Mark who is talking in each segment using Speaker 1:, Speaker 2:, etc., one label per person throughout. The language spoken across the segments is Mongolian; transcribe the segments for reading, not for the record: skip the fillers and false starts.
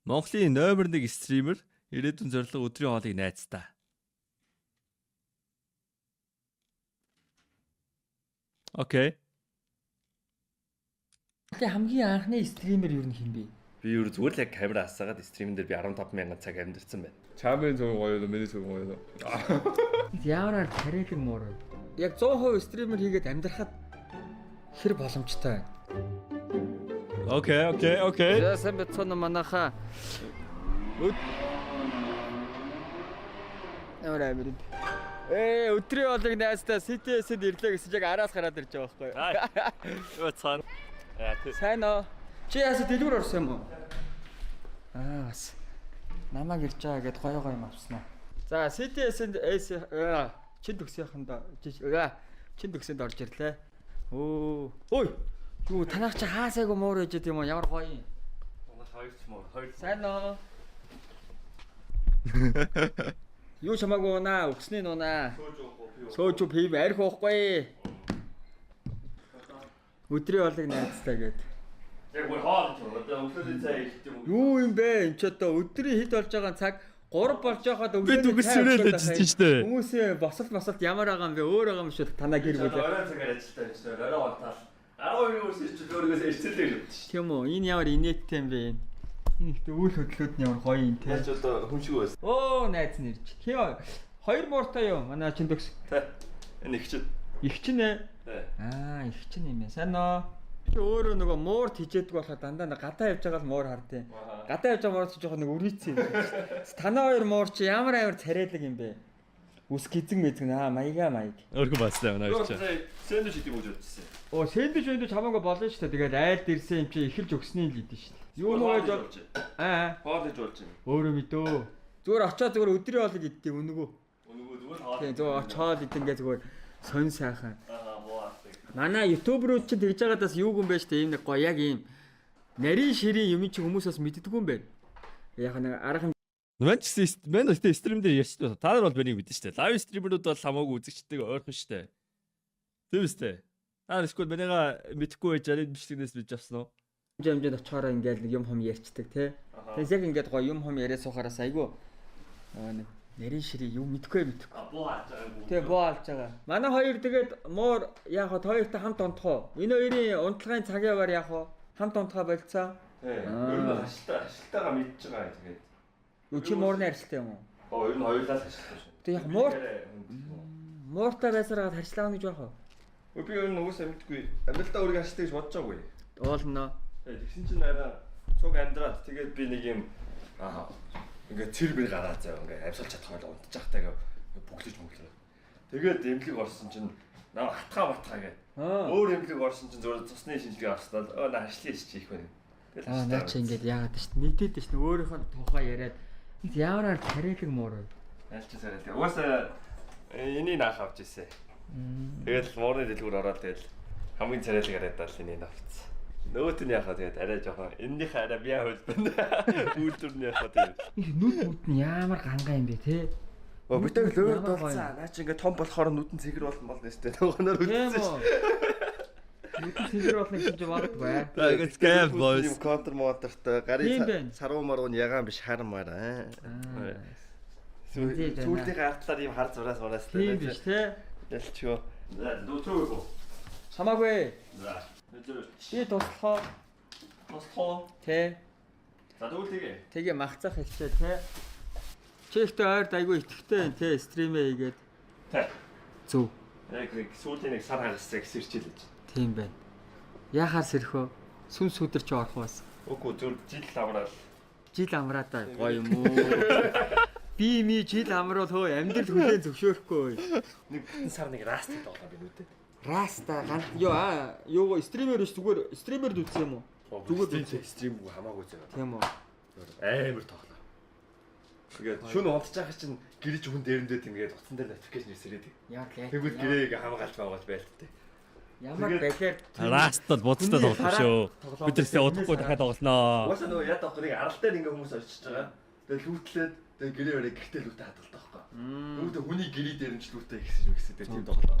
Speaker 1: Монголын номер 1 streamer ирээдүйн зорилго өдрийн хоолыг найздаа. Okay.
Speaker 2: Тэгээ хамгийн анхны streamer юу хэн бэ?
Speaker 1: Би юу зүгээр л яг камера асаагаад stream дээр би 15 мянган цаг амьдэрсэн байна.
Speaker 3: Чамын зураг гоё юу? Миний зураг гоё юу?
Speaker 2: Ямар тариалан муур вэ? Яг 100% streamer хийгээд амьдрахад хэр боломжтой байна?
Speaker 1: Okay.
Speaker 2: За сайн байцгаана уу манайхаа. Ямар амир юм. Өдрийн хоолыг найздаа CTS-д ирлээ гэсэн чинь яг араас гараад ирж байгаа байхгүй юу?
Speaker 1: Юу цаана. Яа тий.
Speaker 2: Сайн уу? Чи яасаа дэлгүүр орсон юм уу? Аа бас. Намайг ирж байгаа гэд гоё гоё юм авсан уу? За CTS-д S чин төгсөөхөнд чин төгсөнд орж ирлээ. Өө. Ой. Юу танах чи хаасайгүй муур ээж юм уу? Ямар гоё юм.
Speaker 1: Манайх хоёр ч муур. Хоёр.
Speaker 2: Сайн уу? Юу чамаагүй унаа, өгсний нунаа. Сөөж уу пив арх уухгүй. Өдрийн хоолыг найзтай гээд.
Speaker 1: Яг бүр хоол ч юм. Одоо өглөөний цай идэх юм уу?
Speaker 2: Юу юм бэ? Энд ч одоо өдрийн хэд болж байгаа цаг 3 болж байхад
Speaker 1: Би дүгс сүрэл ажиллаж штэ.
Speaker 2: Хүмүүсийн босолт мосолт ямар байгаа юм бэ? Өөр байгаа юм шиг танаа гэр бүл.
Speaker 1: Орой цагаар ажиллатай юм шиг. Орой гонтаал. 12 өрөөс ирчих өөрөөс ирцэлээ гэж бодчих.
Speaker 2: Тийм үү? Энэ ямар инээдтэй юм бэ энэ? Энэ ихтэй үйл хөдлөлүүд нь ямар гоё юм те.
Speaker 1: Яаж одоо хүн шиг байсан.
Speaker 2: Оо найз нь ирж. Тийм хоёр мууртай юу? Манай чин төгс.
Speaker 1: Тэ. Энэ их чинь.
Speaker 2: Их чинь ээ.
Speaker 1: Тэ.
Speaker 2: Аа, их чинь юм байна. Сайн уу? Чи өөрөө нөгөө муур тижээдэг болохоор дандаа нэг гадаа явж байгаа л муур хардیں۔ Гадаа явж байгаа муур чи жоохон нэг үрийцэн юм. Танаа хоёр муур чи ямар амар царайлаг юм бэ? Үс гизэн мэзэн аа маяга маяг.
Speaker 1: Өөрхөн баслаа байна хоёр чинь. Сэндвич идэв гэж бодчихсон.
Speaker 2: Оо сэндвич өндөж хамаагүй болно шүү дээ. Тэгээд айлд ирсэн юм чи эхэлж өгсөний л идэв шүү дээ. Юу нөө гэж
Speaker 1: болж байна.
Speaker 2: аа
Speaker 1: Хоол хийж болж байна.
Speaker 2: өөрөө мэдөө. Зүгээр очоод зүгээр өдрийн хоолыг иддэг үнэгүй.
Speaker 1: Үнэгүй зүгээр хоол.
Speaker 2: Тийм зүгээр очоод идэнгээ зүгээр сонь сайхан.
Speaker 1: Аа муу аадаг.
Speaker 2: Манай ютуберүүд чинь тэгж байгаадаас юу гүн бэ штэ ийм нэг гоё яг ийм нарийн ширийн юм чи хүмүүс бас мэддэггүй юм байна. Яг нэг арга
Speaker 1: Мэн ч гэсэн мэн ихтэй stream дээр ярьчихсан. Та нар бол миний мэдэн штэ. Live streamer үүд бол хамаагүй үзэгчтэйг ойрхон штэ. Тийм үстэй. Та нар эсвэл манайга мэдэхгүй байж энэ бичлэгнээс мэдж авсан уу?
Speaker 2: хэмжээнд очихороо ингээл нэг юм хум ярьцдаг тий. Тэгээс яг ингээд гоё юм хум яриа суухараас айгүй нэг нарийн ширийн юм мэдхгүй мэдхгүй.
Speaker 1: Буу алж байгаа.
Speaker 2: Тий боо алж байгаа. Манай хоёр тэгээд муур яг хоо хоёртой хамт унтах уу? Энэ хоёрын унтлагын цагийн яваар яг хоо хамт унтахаа болцоо.
Speaker 1: Тий. Ер нь хашилтаа хашилтаагаа мэдж байгаа тэгээд.
Speaker 2: Юу чи муурны арилтай юм уу?
Speaker 1: Оо ер нь хоёулаа л хашилтаа шүү.
Speaker 2: Тэг яг муур мууртай байсараад харьцлаа гэж яах вэ?
Speaker 1: Би ер нь угаасаа мэдгүй. Амьдралдаа өөрийгөө хашилтаа гэж бодож байгаагүй.
Speaker 2: Уулна.
Speaker 1: Тий, тэгсэн чинь арай цуг амьдраад тэгээд би нэг юм аа ингээд цэр бэр гараад заяа ингээд амьсгалж чадах байл унтчих таа гэ бүглэж мүглээ. Тэгээд эмнэлэг орсон чинь наа хатгаа батгаа гээд өөр эмнэлэг орсон чинь зүгээр цусны шинжилгээ авснаа л өө наа хашлын ич хийх байна. Тэгэл
Speaker 2: Аа наа чи ингээд яагаад шүү дээ мэдээд шүү дээ өөрийнхөө тухай яриад ямар тариалан муур вэ?
Speaker 1: Аль чи царай. Угаасаа энийг наах авч ирсэн. Тэгэл муурны дэлгүүр ороод тэгэл хамгийн царайлаг яриад л энийг авцсан. Нөгөөт нь яхаа тэгээд арай жоохон энэнийхээ арай бие хөл байна. Үйлдвэр нь яхаа тэгээд.
Speaker 2: Их нүд нүд нь ямар гангаа юм бэ те?
Speaker 1: Оо битэг лөөр
Speaker 2: Ямар гоё.
Speaker 1: дулцаа. Наа чи ингээ том болохоор нүдэн цэгэр болно болно шүү дээ. Нөгөөнөр
Speaker 2: Тийм
Speaker 1: үлдсэн шүү.
Speaker 2: үү? Нүд нь цэвэр болно гэсэн чинь магадгүй.
Speaker 1: дээ.
Speaker 4: Scam boys.
Speaker 1: Юм контр мотортой
Speaker 2: Тийм
Speaker 1: гарын
Speaker 2: байна.
Speaker 1: саруу маруу нь ягаан биш хар мар аа.
Speaker 2: Аа. Тийм байна.
Speaker 1: Сүүлдийнхээ артлаар ийм хар зураас мураас
Speaker 2: Тийм биш те?
Speaker 1: Ялчгүй. За дүүтрүү.
Speaker 2: Хамаагүй.
Speaker 1: За. Нүдэр.
Speaker 2: Би туслах уу?
Speaker 1: Туслах уу?
Speaker 2: Те.
Speaker 1: За тэгвэл тэгээ.
Speaker 2: Тэгээ махцах хэлчээ те. Чи ихтэй ойрд айгүй итгэвтэй юм те стримээ хийгээд.
Speaker 1: Тэ.
Speaker 2: Зөв.
Speaker 1: Яг нэг сүүлийн нэг сар хагастай гисэрчил гэж.
Speaker 2: Тийм байна. Яхаар сэрхөө? Сүн сүдэр чи орох бас.
Speaker 1: Үгүй зүр жил амраал.
Speaker 2: Жил амраадаа гоё юм уу? Би ми жил амруул хөө амьдрал хүлээн зөвшөөрөхгүй.
Speaker 1: Нэг бүтэн сар нэг раст тоглоо би нүдэ.
Speaker 2: Раста ганц юу аа юу стример биш зүгээр стример дүүцсэн юм уу?
Speaker 1: Зүгээр би стрим үгүй хамаагүй заяа.
Speaker 2: Тийм үү.
Speaker 1: Амар тоглоо. Тэгээд шөнө унтчих чинь гэрэж хүн дээрэндээ тэнгээд утсан дээр notification ирсэрээд.
Speaker 2: Ямар лайк.
Speaker 1: Тэгвэл гэрээг хамгаалж магаалж байлттай.
Speaker 2: Ямар балиар
Speaker 4: Раст бол бодтой тоглох шүү. Бид тэрсээ удахгүй дахиад тоглоно.
Speaker 1: Угаасаа нөгөө яд авах нэг арал дээр ингээ хүмүүс очиж байгаа. Тэгээд лүүтлээд тэгээд гэрээ өрөө гэртээ лүүтээ хадгалдаг байхгүй. Лүүтээ хүний гэрээ дээр нь ч лүүтээ гэсэн юм гэсэн тийм тоглоо.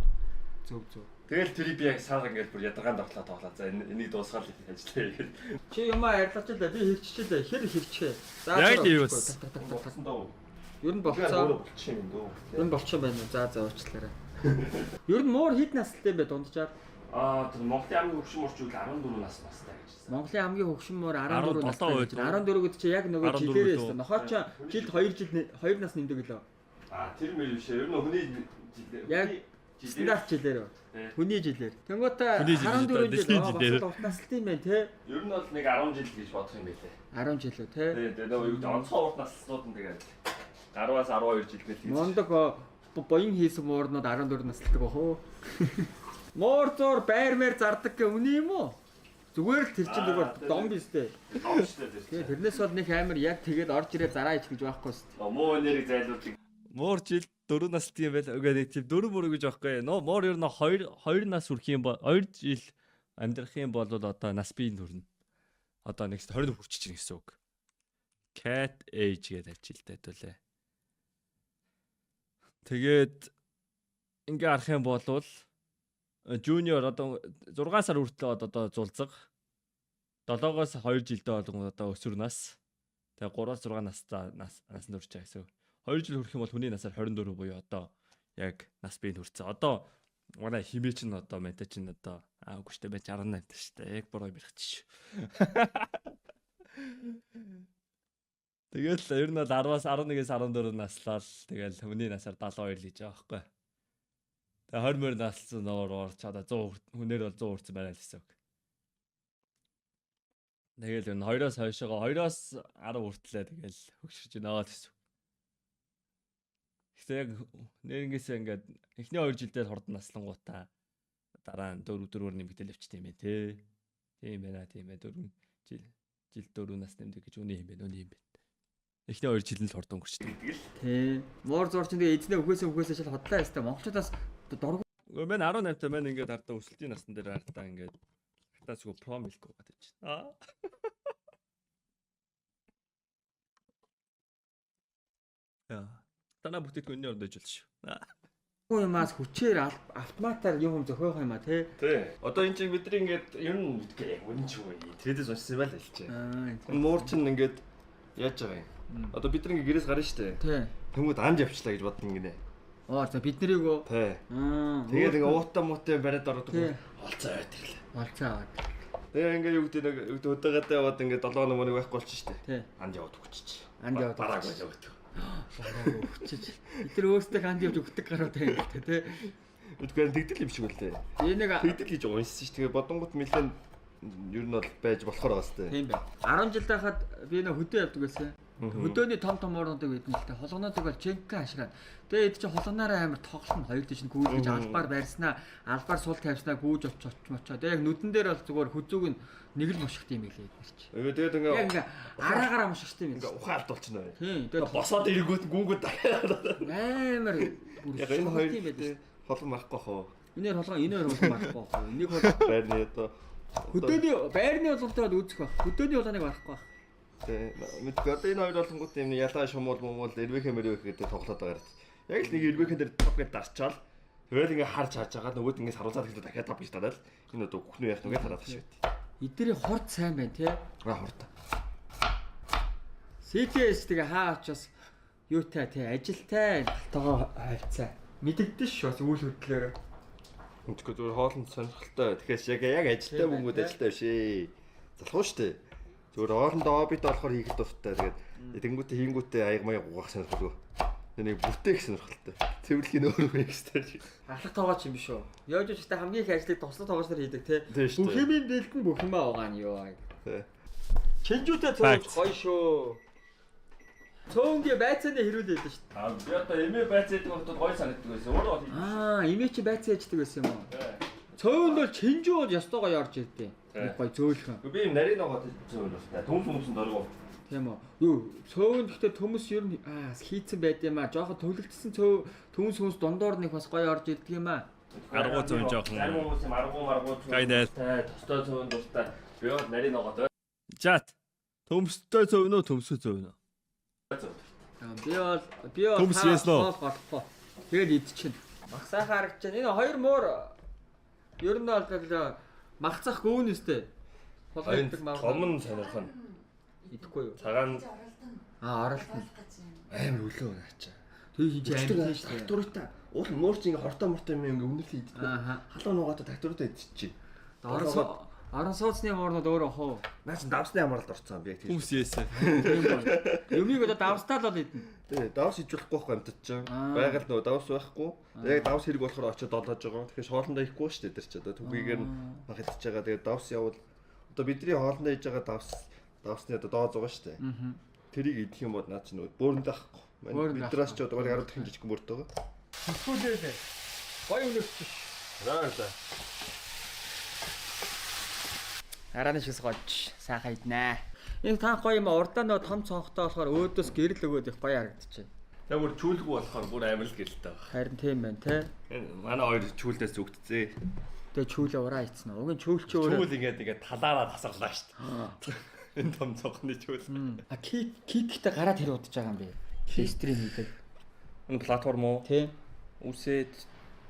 Speaker 2: Зөв зөв.
Speaker 1: Тэгэл тэрийг би яг сар ингээд бүр ядаргаанд орлоо тоглоо. За энийг дуусгаад ажиллая гэх.
Speaker 2: Чи юмаа ярьлаач л би хэрччихлээ. Хэр хэрчээ. За
Speaker 4: Яг л юу бас.
Speaker 1: Болсон доо.
Speaker 2: Ер нь
Speaker 1: Өөрөө
Speaker 2: болцоо.
Speaker 1: болчих юм дөө.
Speaker 2: Ер нь болчих юм байна уу? За за уучлаарай. Ер нь муур хэд настай юм бэ дунджаар?
Speaker 1: Аа тэр Монголын хамгийн хөгшин мурч үл 14 нас настай гэж хэлсэн.
Speaker 2: Монголын хамгийн хөгшин муур 14 настай.
Speaker 4: 17
Speaker 2: гэж. 14 гэдэг чи яг нөгөө
Speaker 4: 14
Speaker 2: жилээрээ
Speaker 4: үү?
Speaker 2: өссөн. Нохооч жилд 2 жил 2 нас нэмдэг лөө.
Speaker 1: Аа тэр мэр биш ээ. Ер нь хүний жилээр.
Speaker 2: Яг
Speaker 1: хүний
Speaker 2: Стандарт жилээр.
Speaker 1: Тий.
Speaker 2: Хүний жилээр. Тэнгуутаа
Speaker 4: Хүний жилээр,
Speaker 2: 14 жил
Speaker 4: дэлхийн
Speaker 2: аа,
Speaker 4: жилээр.
Speaker 2: бас л урт насалтай юм байна те.
Speaker 1: Ер нь бол нэг 10 жил гэж бодох юм байлээ.
Speaker 2: 10 жил үү те.
Speaker 1: Тэгээд нөгөө юу гэдэг онцгой урт наслууд нь тэгээд 10-аас 12 жил мэл хийж.
Speaker 2: Мундаг боён хийсэн муурнууд 14 насалдаг бах уу? Муур зур байр мэр зардаг гэ үний юм уу? Зүгээр л тэр чинь зүгээр дом биз дээ.
Speaker 1: Дом шүү дээ.
Speaker 2: Тэгээ тэрнээс бол нэг амар яг тэгээд орж ирээ зараа ич гэж байхгүй шүү дээ.
Speaker 1: Муу нэрийг зайлуулдаг.
Speaker 4: Муур жил 4 настай юм байл. Үгүй нэг тийм 4 мөр гэж байхгүй. Нөө муур ер нь 2 2 нас хүрэх юм бол 2 жил амьдрах юм бол одоо нас биеийн хүрнэ. Одоо нэг 20 хүрчих чинь гэсэн үг. Cat age гэдэг ажилтай төлөө. Тэгээд ингээ харах юм бол junior одоо 6 сар хүртэл одоо зулцаг 7-оос 2 жилдээ болгон одоо өсвөр нас. Тэгээ 3-аас 6 настай нас насанд хүрч байгаа гэсэн. 2 жил хүрэх юм бол хүний насаар 24 буюу одоо яг нас биенд хүрсэн. Одоо манай химээ чинь одоо мента чинь одоо аагүй штэ байж 18 та штэ. Яг буруу юм ярих чинь шүү. Тэгэл ер нь бол 10-аас 11-ээс 14 наслал тэгэл хүний насаар 72 л хийж байгаа байхгүй. Тэгээ 20 морь наслсан ноор орч одоо 100 хүнээр бол 100 хүрсэн байна л гэсэн үг. Тэгэл ер нь 2-оос хойшоогоо 2-оос 10 хүртлээ тэгэл хөгшөрч байна л гэсэн үг. Гэхдээ яг нэрнгээсээ ингээд эхний 2 жилдээ хурдан наслангуудаа дараа нь 4 4-өөр нэмэгдэл явчихсан юм байна те. Тийм байна тийм байна 4 жил жил 4 нас нэмдэг гэж үний юм байна үний юм байна. Эхний 2 жил нь л хурдан өнгөрчдөг.
Speaker 2: Тий. Муур зур чинь тэгээ эзнээ өхөөсөө өхөөсөө шал хотлаа ястай. Монголчуудаас дургу
Speaker 4: Үгүй мен 18 та мен ингээд хардаа өсөлтийн насн дээр хардаа ингээд хатаас үгүй пром хэлэхгүй байгаа чинь. Аа. Яа. Танаа бүтээгдэхүүний оронд иж болно шүү. Аа.
Speaker 2: юмаас хүчээр автоматар юм зохиох юм а тий.
Speaker 1: Тий. Одоо эн чинь бидний ингээд ер нь мэдгүй яг үнэн ч юм уу. Тэрээс уншсан юм байл л чи.
Speaker 2: Аа.
Speaker 1: Энэ муур чинь ингээд яаж байгаа юм? Одоо бид нар ингээд гэрээс гарна шүү дээ.
Speaker 2: Тий.
Speaker 1: Тэнгүүд анж явчлаа гэж бодно гинэ.
Speaker 2: Оо за бид нарыг үү?
Speaker 1: Тий.
Speaker 2: Аа.
Speaker 1: Тэгээд ингээд уутай муутай бариад ороод
Speaker 2: Тий.
Speaker 1: олцоо аваад ирлээ.
Speaker 2: Олцоо аваад.
Speaker 1: Тэгээ ингээд юу гэдэг нэг юу гэдэг өдөөгөөдөө яваад ингээд 7 хоног мөнөг байхгүй болчих шүү дээ.
Speaker 2: Тий.
Speaker 1: Анд яваад өгчиж.
Speaker 2: Анд яваад
Speaker 1: Барааг
Speaker 2: өгчиж.
Speaker 1: байлаа өгдөг.
Speaker 2: Бараагүй өгчиж. Бид нар өөрсдөө анд явж өгдөг гарууд юм л тэ тий.
Speaker 1: Үгүй тэгдэл юм шиг үлээ.
Speaker 2: Энэ нэг
Speaker 1: Тэгдэл гэж уншсан шүү. Тэгээ бодонгот нэлээд ер нь бол байж болохоор байгаа сте.
Speaker 2: тийм байна. 10 жил байхад би нэ хөдөө явдаг байсан. Хөдөөний том том уурнуудыг бидэн л тэ холгонуудыг бол жинхэнэ хашраад. Тэгээ эд чи холгонаараа амар тоглоно хоёр тийш нь гүйж албаар барьснаа, албаар сул тавьснаа гүйж очиж очиж мочоо. Тэгээ яг нүдэн дээр бол зүгээр хүзүүг нь нэг л мушигт юм билээ эднэр чи.
Speaker 1: Тэгээд
Speaker 2: Яг
Speaker 1: ингээ
Speaker 2: ингээ араагаараа мушигт юм
Speaker 1: ингээ
Speaker 2: билээ.
Speaker 1: ухаан алдуулчихна бай.
Speaker 2: Тийм. Тэгээ
Speaker 1: Босоод ирэнгүүт гүнгүүд дахиад.
Speaker 2: амар бүр
Speaker 1: Яг энэ хоёр
Speaker 2: юм байлээ.
Speaker 1: холон марахгүй хоо.
Speaker 2: Энээр холгон энэ хоёр холгон марахгүй байхгүй. Энийг бол
Speaker 1: Байрны одоо
Speaker 2: хөдөөний байрны болгонтой бол үүсэх байх. Хөдөөний болгоныг марахгүй байх.
Speaker 1: Тэ мэдгүй одоо энэ хоёр болонгууд юм ялаа шумуул мумуул эрвэхэ мэрвэх гэдэг тоглоод байгаа юм. Яг л нэг эрвэхэн дээр топ гэж дарчаал тэгэл ингээ харж харж байгаа нөгөөд ингээ саруулаад хэлээ дахиад топ гэж дараал энэ одоо бүхнүү яах нүгэ тараад шүү дээ.
Speaker 2: Эдний хурд сайн байна тий.
Speaker 1: Аа хурд.
Speaker 2: CTS тэгээ хаа очоос юутай тий ажилтай талтайгаа хавцаа. Мэдэгдэн шүү бас үйл хөдлөлөөр.
Speaker 1: Мэдгүй зүгээр хоолнд сонирхолтой. Тэгэхээр яг яг ажилтай
Speaker 2: Тийм байна,
Speaker 1: бөнгүүд
Speaker 2: тий.
Speaker 1: ажилтай биш ээ. Залхуу шүү дээ. Зүгээр хоолндоо хоббит болохоор хийх дуртай. Тэгээд тэнгүүтээ хийнгүүтээ аяг маяг угаах сонирхолгүй. Нэг бүтээх сонирхолтой. Цэвэрлэхийн өөр юм хэрэгтэй.
Speaker 2: Алах тоогооч юм биш үү? Яаж ч гэсэн хамгийн их ажлыг туслах тоогооч нар хийдэг тий.
Speaker 1: Тийм шүү
Speaker 2: Бүх
Speaker 1: дээ.
Speaker 2: юмын бэлдэн бүх юмаа угаана ёо.
Speaker 1: Тий.
Speaker 2: Чинжүүтэй цөөнч гоё шүү. Цөөнгийн байцааны хэрүүл өгдөө шүү.
Speaker 1: Аа би одоо эмээ байцаа гэдэг хотод гоё санагддаг байсан. Өөрөө бол хийдэг.
Speaker 2: Аа, эмээ чи байцаа ээждэг байсан юм уу? Цөөн бол чинжүү бол ёстой гоё орж ирдээ. Нэг гоё зөөлхөн.
Speaker 1: Би юм нарийн ногоо зөөл байна. Төмс өмсөн дөрөв.
Speaker 2: Тийм үү. Юу, цөөн гэхдээ төмөс ер нь аа хийцэн байд юм аа. Жохон төлөлдсөн цөв төмөс хүмүүс дундуур нэг бас гоё орж ирдэг юм аа.
Speaker 4: Аргуу зөөн жоохон.
Speaker 1: Зарим хүмүүс юм аргуу маргуу зөөн.
Speaker 4: Гайнал.
Speaker 1: Тостой зөөн дуртай. Би бол нарийн ногоо
Speaker 4: Чат. Төмстэй цөвнө төмсөө цөвнө.
Speaker 2: Би бол
Speaker 4: Төмс yes no.
Speaker 2: хоол голохгүй. Тэгэл идчихэв. Мах сайхан харагдаж байна. Энэ хоёр муур Ер нь бол махцах гүүн өстэй.
Speaker 1: Хулгай идэх мав. Том нь сонирхно.
Speaker 2: Идэхгүй юу?
Speaker 1: Цагаан
Speaker 2: Аа, оролтно.
Speaker 1: Амар өлөө наачаа.
Speaker 2: Тэгээ хин чи амт шүү дээ.
Speaker 1: Трактортай. Уул муурч ингээ хортой мортой юм ингээ өмнөлөө иддэг. Халуун нугаатай трактортай идчихье.
Speaker 2: Орон сууцны муурнууд өөрөө хуу.
Speaker 1: Наа чин давсны амралд орцсон би яг тийм.
Speaker 4: Хүмүүс яасан.
Speaker 2: Юмыг одоо давстаа л бол идэнэ.
Speaker 1: Тий, давс хийж болохгүй байхгүй амтд чинь. Байгаль нөгөө давс байхгүй. Яг давс хэрэг болохоор очиод долоож байгаа. Тэгэхээр шоолондоо ихгүй шүү дээ тэр чи одоо түгийгээр мах идчихэж байгаа. Тэгээд давс явуул одоо бидний хоолндоо хийж байгаа давсны одоо дооз байгаа шүү дээ. Тэрийг идэх юм бол наа чи нөгөө бөөрөндөө ахгүй. Бидраас ч одоо бараг 10 дахин жижигхэн бөөртэй байгаа.
Speaker 2: Хөтгүүлээ. Гоё өнөрч.
Speaker 1: Раа.
Speaker 2: Арааны шис гож сайхан иднэ. Энэ та гоё юм урдаа нөө том цонхтой болохоор өөдөөс гэрэл өгөөд их гоё харагдчихэв.
Speaker 1: Тэгээ бүр чүүлгүй болохоор бүр амар л гэрэлтэй байгаа.
Speaker 2: Харин тийм байна те.
Speaker 1: Манай хоёр чүүлдээс зүгтцээ.
Speaker 2: Тэгээ чүүлээ ураа ицсэн. Уг нь чүүл чи өөрөө.
Speaker 1: Чүүл ингээд талаараа тасарлаа шүү дээ. Энэ том цонхны чүүл.
Speaker 2: А киктэй гараад тэр удаж байгаа юм бэ? Стрим хийдэг.
Speaker 1: Энэ платформ уу?
Speaker 2: Тий.
Speaker 1: Үсээд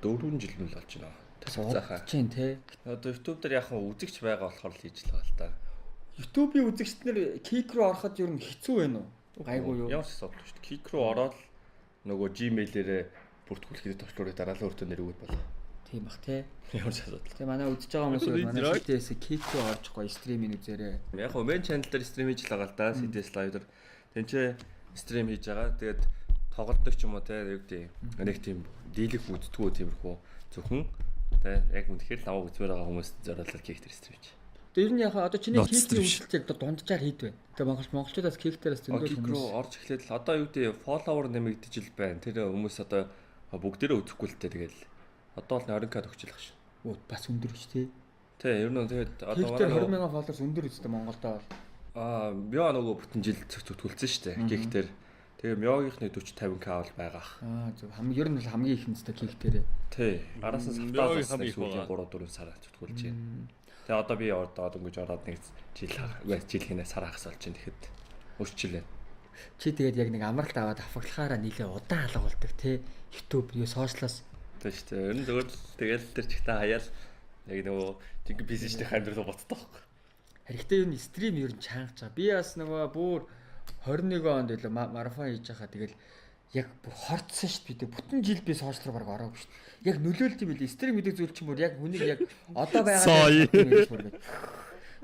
Speaker 1: 4 жил нь л болж байна.
Speaker 2: Заахаа. Чинь тий.
Speaker 1: Одоо YouTube дээр яг хөө үзэгч байгаа болохоор л хийж л байгаа л та.
Speaker 2: YouTube-ийн үзэгчд нэр Kick руу ороход ер нь хэцүү байна уу? Гайгүй юу?
Speaker 1: Ямар ч асуудал шүү дээ. Kick руу ороод нөгөө Gmail-ээрээ бүртгүүлэхэд товчлуурыг дараалал өөртөө нэр өгöd болоо.
Speaker 2: Тийм бах тий.
Speaker 1: Ямар ч асуудал.
Speaker 2: Тэгээ манай үзэж байгаа хүмүүс манай CTS Kick руу орж гоё стримийг үзээрэй.
Speaker 1: Яг хөө main channel дээр стрим хийж л байгаа л да. CTS live дээр тэнцээ стрим хийж байгаа. Тэгээд тоглолдог ч юм уу те юу гэдэг нэг тийм дийлэх үздэггүй тиймэрхүү зөвхөн те яг үнэхээр намайг үзмээр байгаа хүмүүст зориулаад Kick дээр стрим хийж.
Speaker 2: Тэр нь яг одоо чиний Kick-ийн үйлчлэлт яг дунджаар хийд байна. Тэгээ монголчуудаас Kick дээрээс зөндөө
Speaker 1: хүмүүс рүү орж эхлээд л одоо юу гэдэг follower нэмэгдэж л байна. Тэр хүмүүс одоо бүгдээрээ үзэхгүй л те тэгэл одоо л 20k төгчлөх шин.
Speaker 2: Өө бас өндөр ч тий.
Speaker 1: Тий, ер нь тэгээд
Speaker 2: одоо манай 20 мянган followers өндөр үстэй Монголдоо бол.
Speaker 1: Аа, Мио нөгөө бүтэн жил зүтгүүлсэн шүү дээ. Kick дээр. Тэгээ Миогийнхны 40 50k бол байгаах.
Speaker 2: Аа зөв. Хамгийн ер нь л хамгийн их нэстэ Kick дээрээ.
Speaker 1: Тий. Араас нь савтаа сүүлийн 3 4 сар зүтгүүлж байна. Тэгээ одоо би одоо дөнгөж ороод нэг жил жил хинэ сар хагас болж байна. Тэгэхэд өөрчлөлөө.
Speaker 2: Чи тэгээд яг нэг амралт аваад афглахаараа нилээ удаан алга болдог те. YouTube юу сошиалаас.
Speaker 1: Тийм шүү дээ. Ер нь зүгээр л тэгэл тэр чигтээ хаяал яг нөгөө жинхэнэ бизнесийн амьдрал буцдаг байхгүй.
Speaker 2: Хэрэгтэй юу стрим ер нь чангаж байгаа. Би бас нөгөө бүр 21 онд илүү марафон хийж байхаа тэгэл яг бүр хорцсон шүү дээ. Бүтэн жил би сошиал руу баг ороогүй шүү дээ. Яг нөлөөлт юм билээ. Стрим гэдэг зүйл чинь бүр яг хүнийг яг одоо байгаа юм гэж бүр байд.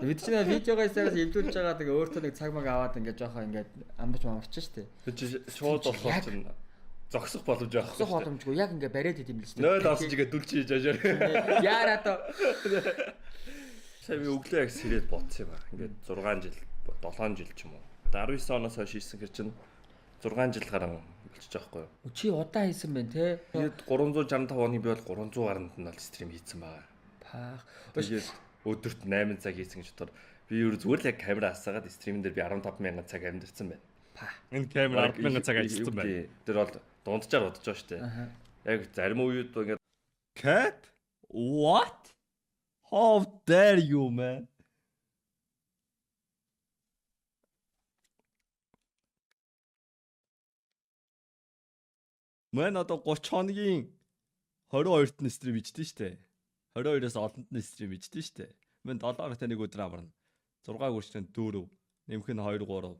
Speaker 2: Бид чинь видеогоо сараас эвдүүлж байгаа тэгээ өөртөө нэг цаг маг аваад ингээд жоохон ингээд амбаж мамарч шүү дээ.
Speaker 1: Тэр чинь шууд болохоор чинь зогсох боломж байхгүй.
Speaker 2: Зогсох боломжгүй. Яг ингээд бариад идэм л шүү дээ.
Speaker 1: 0 олсон чигээ дүлж хийж ажаар.
Speaker 2: Яараа доо.
Speaker 1: Сая би өглөө яг сэрээд бодсон юм аа. Ингээд 6 жил 7 жил ч юм уу. 19 оноос хойш хийсэн хэр чинь 6 жил гарan болчих жоохгүй юу?
Speaker 2: Чи удаан хийсэн байх те.
Speaker 1: Тэгээд 365 оны би бол 300 гаруйд нь бол стрим хийсэн байгаа.
Speaker 2: Паах.
Speaker 1: Тэгээд өдөрт 8 цаг хийсэн гэж бодохоор би ер зүгээр л яг камера асаагаад стрим дээр би 15000 цаг амьдэрсэн байна.
Speaker 2: Паа.
Speaker 4: Энэ камера 100000 цаг ажилласан байна.
Speaker 1: Тэр бол дунджаар удаж байгаа шүү дээ. Яг зарим үед ингээд
Speaker 4: Cap? What? How dare you man? Мэн одоо 30 хоногийн 22-т нь стрим хийждэн штэ. 22-оос олонд нь стрим хийждэн штэ. Мэн 7 хоногт нэг өдөр амарна. 6 гүрчтэн 4, нэмэх нь 2 3.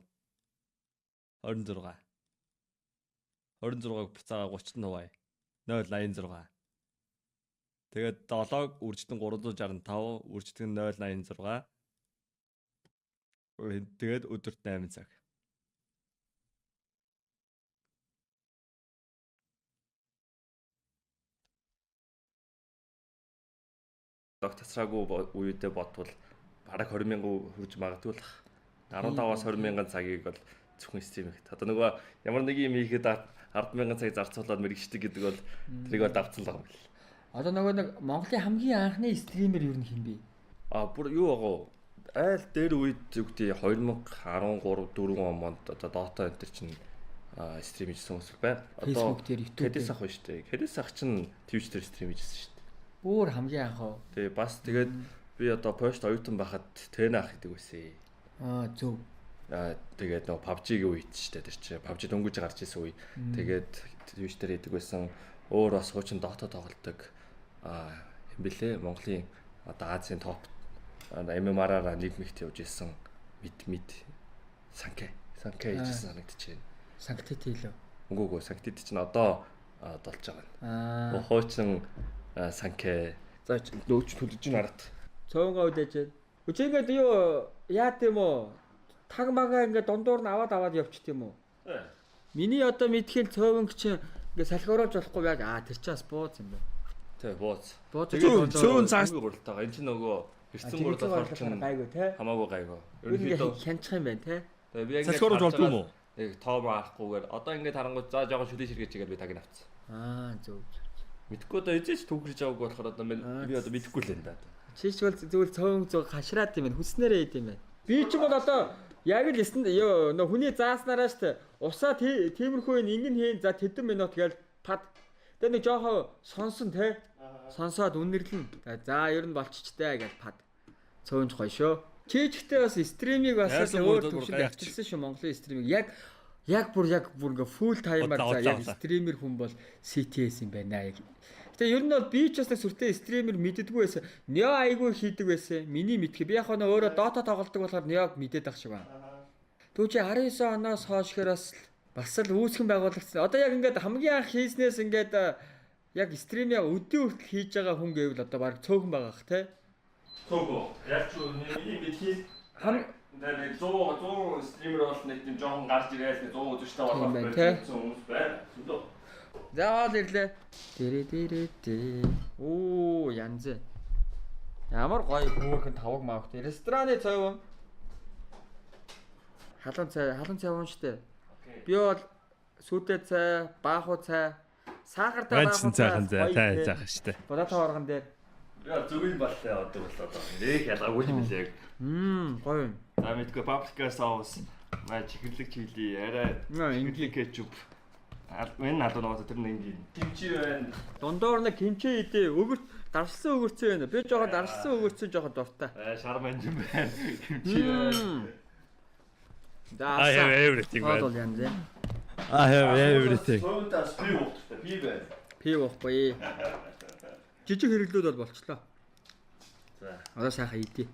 Speaker 4: 26. 26-г буцаага 30-т нь хуваая. 0.86. Тэгээд 7-г үржигдэн 365, үржигдэн 0.86. Тэгээд өдөрт 8 цаг.
Speaker 1: Дог тасраагүй үедээ бодвол бараг 20 мянган хүрж магадгүй л 15-аас 20 мянган цагийг бол зөвхөн стрим хийхэд. Одоо нөгөө ямар нэг юм хийхэд 10 мянган цаг зарцуулаад мэрэгчдэг гэдэг бол тэрийг бол давцсан л байгаа юм бэл.
Speaker 2: Одоо нөгөө нэг Монголын хамгийн анхны стример юу хэн бэ?
Speaker 1: А бүр юу байгаа вэ? Айл дээр үед юу гэдэг 2013 4 онд одоо Dota энэ төр чинь стрим хийсэн хүмүүс байна. Одоо
Speaker 2: Facebook дээр YouTube
Speaker 1: Кэдэс ах байна шүү дээ. Кэдэс ах чинь Twitch дээр стрим хийжсэн шүү дээ.
Speaker 2: Бүр хамгийн анх уу?
Speaker 1: Тэгээ бас тэгээд би одоо Польшд оюутан байхад Тэн ах гэдэг байсан.
Speaker 2: Аа зөв.
Speaker 1: Аа тэгээд нөгөө PUBG-ийн үед шүү дээ тэр чинь PUBG дөнгөж гарч ирсэн үе. Тэгээд Twitch дээр хийдэг байсан. Өөр бас хуучин Dota тоглодог. Аа юм бэлээ. Монголын одоо Азийн топ MMR-аараа нэг мэгт явж исэн мид Санкэ хийжсэн санагдчихэв.
Speaker 2: Санктити илүү.
Speaker 1: Үгүй Санктити чинь одоо долж байгаа нь. Хуучин Санкэ. За нөөч төлөж нь арат.
Speaker 2: Цөөнгөө үдээж. Үгүй ингээд юу яат юм уу? Таг мага ингээд дундуур нь аваад явчихт юм уу? Миний одоо мэдхэл цөөвөнг чинь ингээд салхиоруулж болохгүй яг тэр чинь бас бууз юм байна.
Speaker 1: Тэ бууз.
Speaker 4: Цөөн цаас
Speaker 1: гуралтайгаа. Энэ чинь нөгөө эрсэн гурал болохоор чинь
Speaker 2: гайгүй те.
Speaker 1: Хамаагүй гайгүй.
Speaker 2: Ерөнхийдөө хянчих юм байна те.
Speaker 1: Тэгээ би яг
Speaker 4: салхиоруулж болдгүй юм уу?
Speaker 1: Нэг тоо маахгүйгээр одоо ингээд харангуй за жоохон шүлээ ширхэж чигээр би таг авцсан.
Speaker 2: Зөв.
Speaker 1: Мэдхгүй одоо эзэж түүхэрж аваагүй болохоор одоо би одоо мэдэхгүй л энэ да.
Speaker 2: Чийч бол зүгээр цөөн зөв хашраад юм байна. Хүснээрээ ид юм байна. Би ч бол одоо яг л ёо нөө хүний зааснараа штэ усаа тиймэрхүү ингэн хийн за тэдэн минут гээл пад. Тэгээ нэг жоохон сонсон те. Сонсоод үнэрлэн. За ер нь болччтэй гээл пад. Цөөнж гоё шүү. Чийчтэй бас стримийг бас өөр төвшөнд авчирсан шүү Монголын стримийг. Яг бүр ингээ full time-аар за яг стример хүн бол CTS юм байна яг. Гэтэ ер нь бол би ч бас нэг сүртэй стример мэддэггүй байсан. Нео айгүй хийдэг байсан. Миний мэдхий. Би яг нөө өөрөө Dota тоглолдог болохоор Неог мэдээд ах шиг байна. Түүн чи 19 оноос хойш хэр бас л үүсгэн байгуулагдсан. Одоо яг ингээд хамгийн анх хийснээс ингээд яг стримээ өдөө хүртэл хийж байгаа хүн гэвэл одоо баг цөөхөн байгаа х тэ.
Speaker 1: Цөөхөн. Яг ч миний мэдхий хам нэг 100 стример бол нэг тийм жоохон гарч ирээл нэг 100 үзэгчтэй болох байсан хүмүүс байна. Зөндөө.
Speaker 2: За хоол ирлээ. Дэрэ. Оо янз. Ямар гоё хөөрхөн таваг маавт. Рестораны цайван. Халуун цай уун штэ. Би бол сүйтэй цай, баахуу цай, сахартай баахуу
Speaker 4: цай. Цай заах штэ.
Speaker 2: Бодоо оргон дээр.
Speaker 1: Яа зүгийн балтай одоо бол одоо нэг ялгаагүй юм лээ.
Speaker 2: Гоё.
Speaker 1: За мэдгүй паприка соус, маа чихэрлэг чили, арай энгийн кетчуп. Энэ халуун ногоо тэр нэг энгийн. Кимчи байна.
Speaker 2: Дундуур нэг кимчи идэ. Өгөрт даршсан өгөрцөн байна. Би жоохон даршсан өгөрцөн жоохон дуртай.
Speaker 1: Шар манжин байна. Кимчи байна.
Speaker 4: I have everything man. I have everything.
Speaker 1: Цөөнтас пив уухтай. Пив байна.
Speaker 2: Пив уухгүй. Жижиг хэрэглүүд бол болчлоо.
Speaker 1: За.
Speaker 2: Одоо сайхан идэ.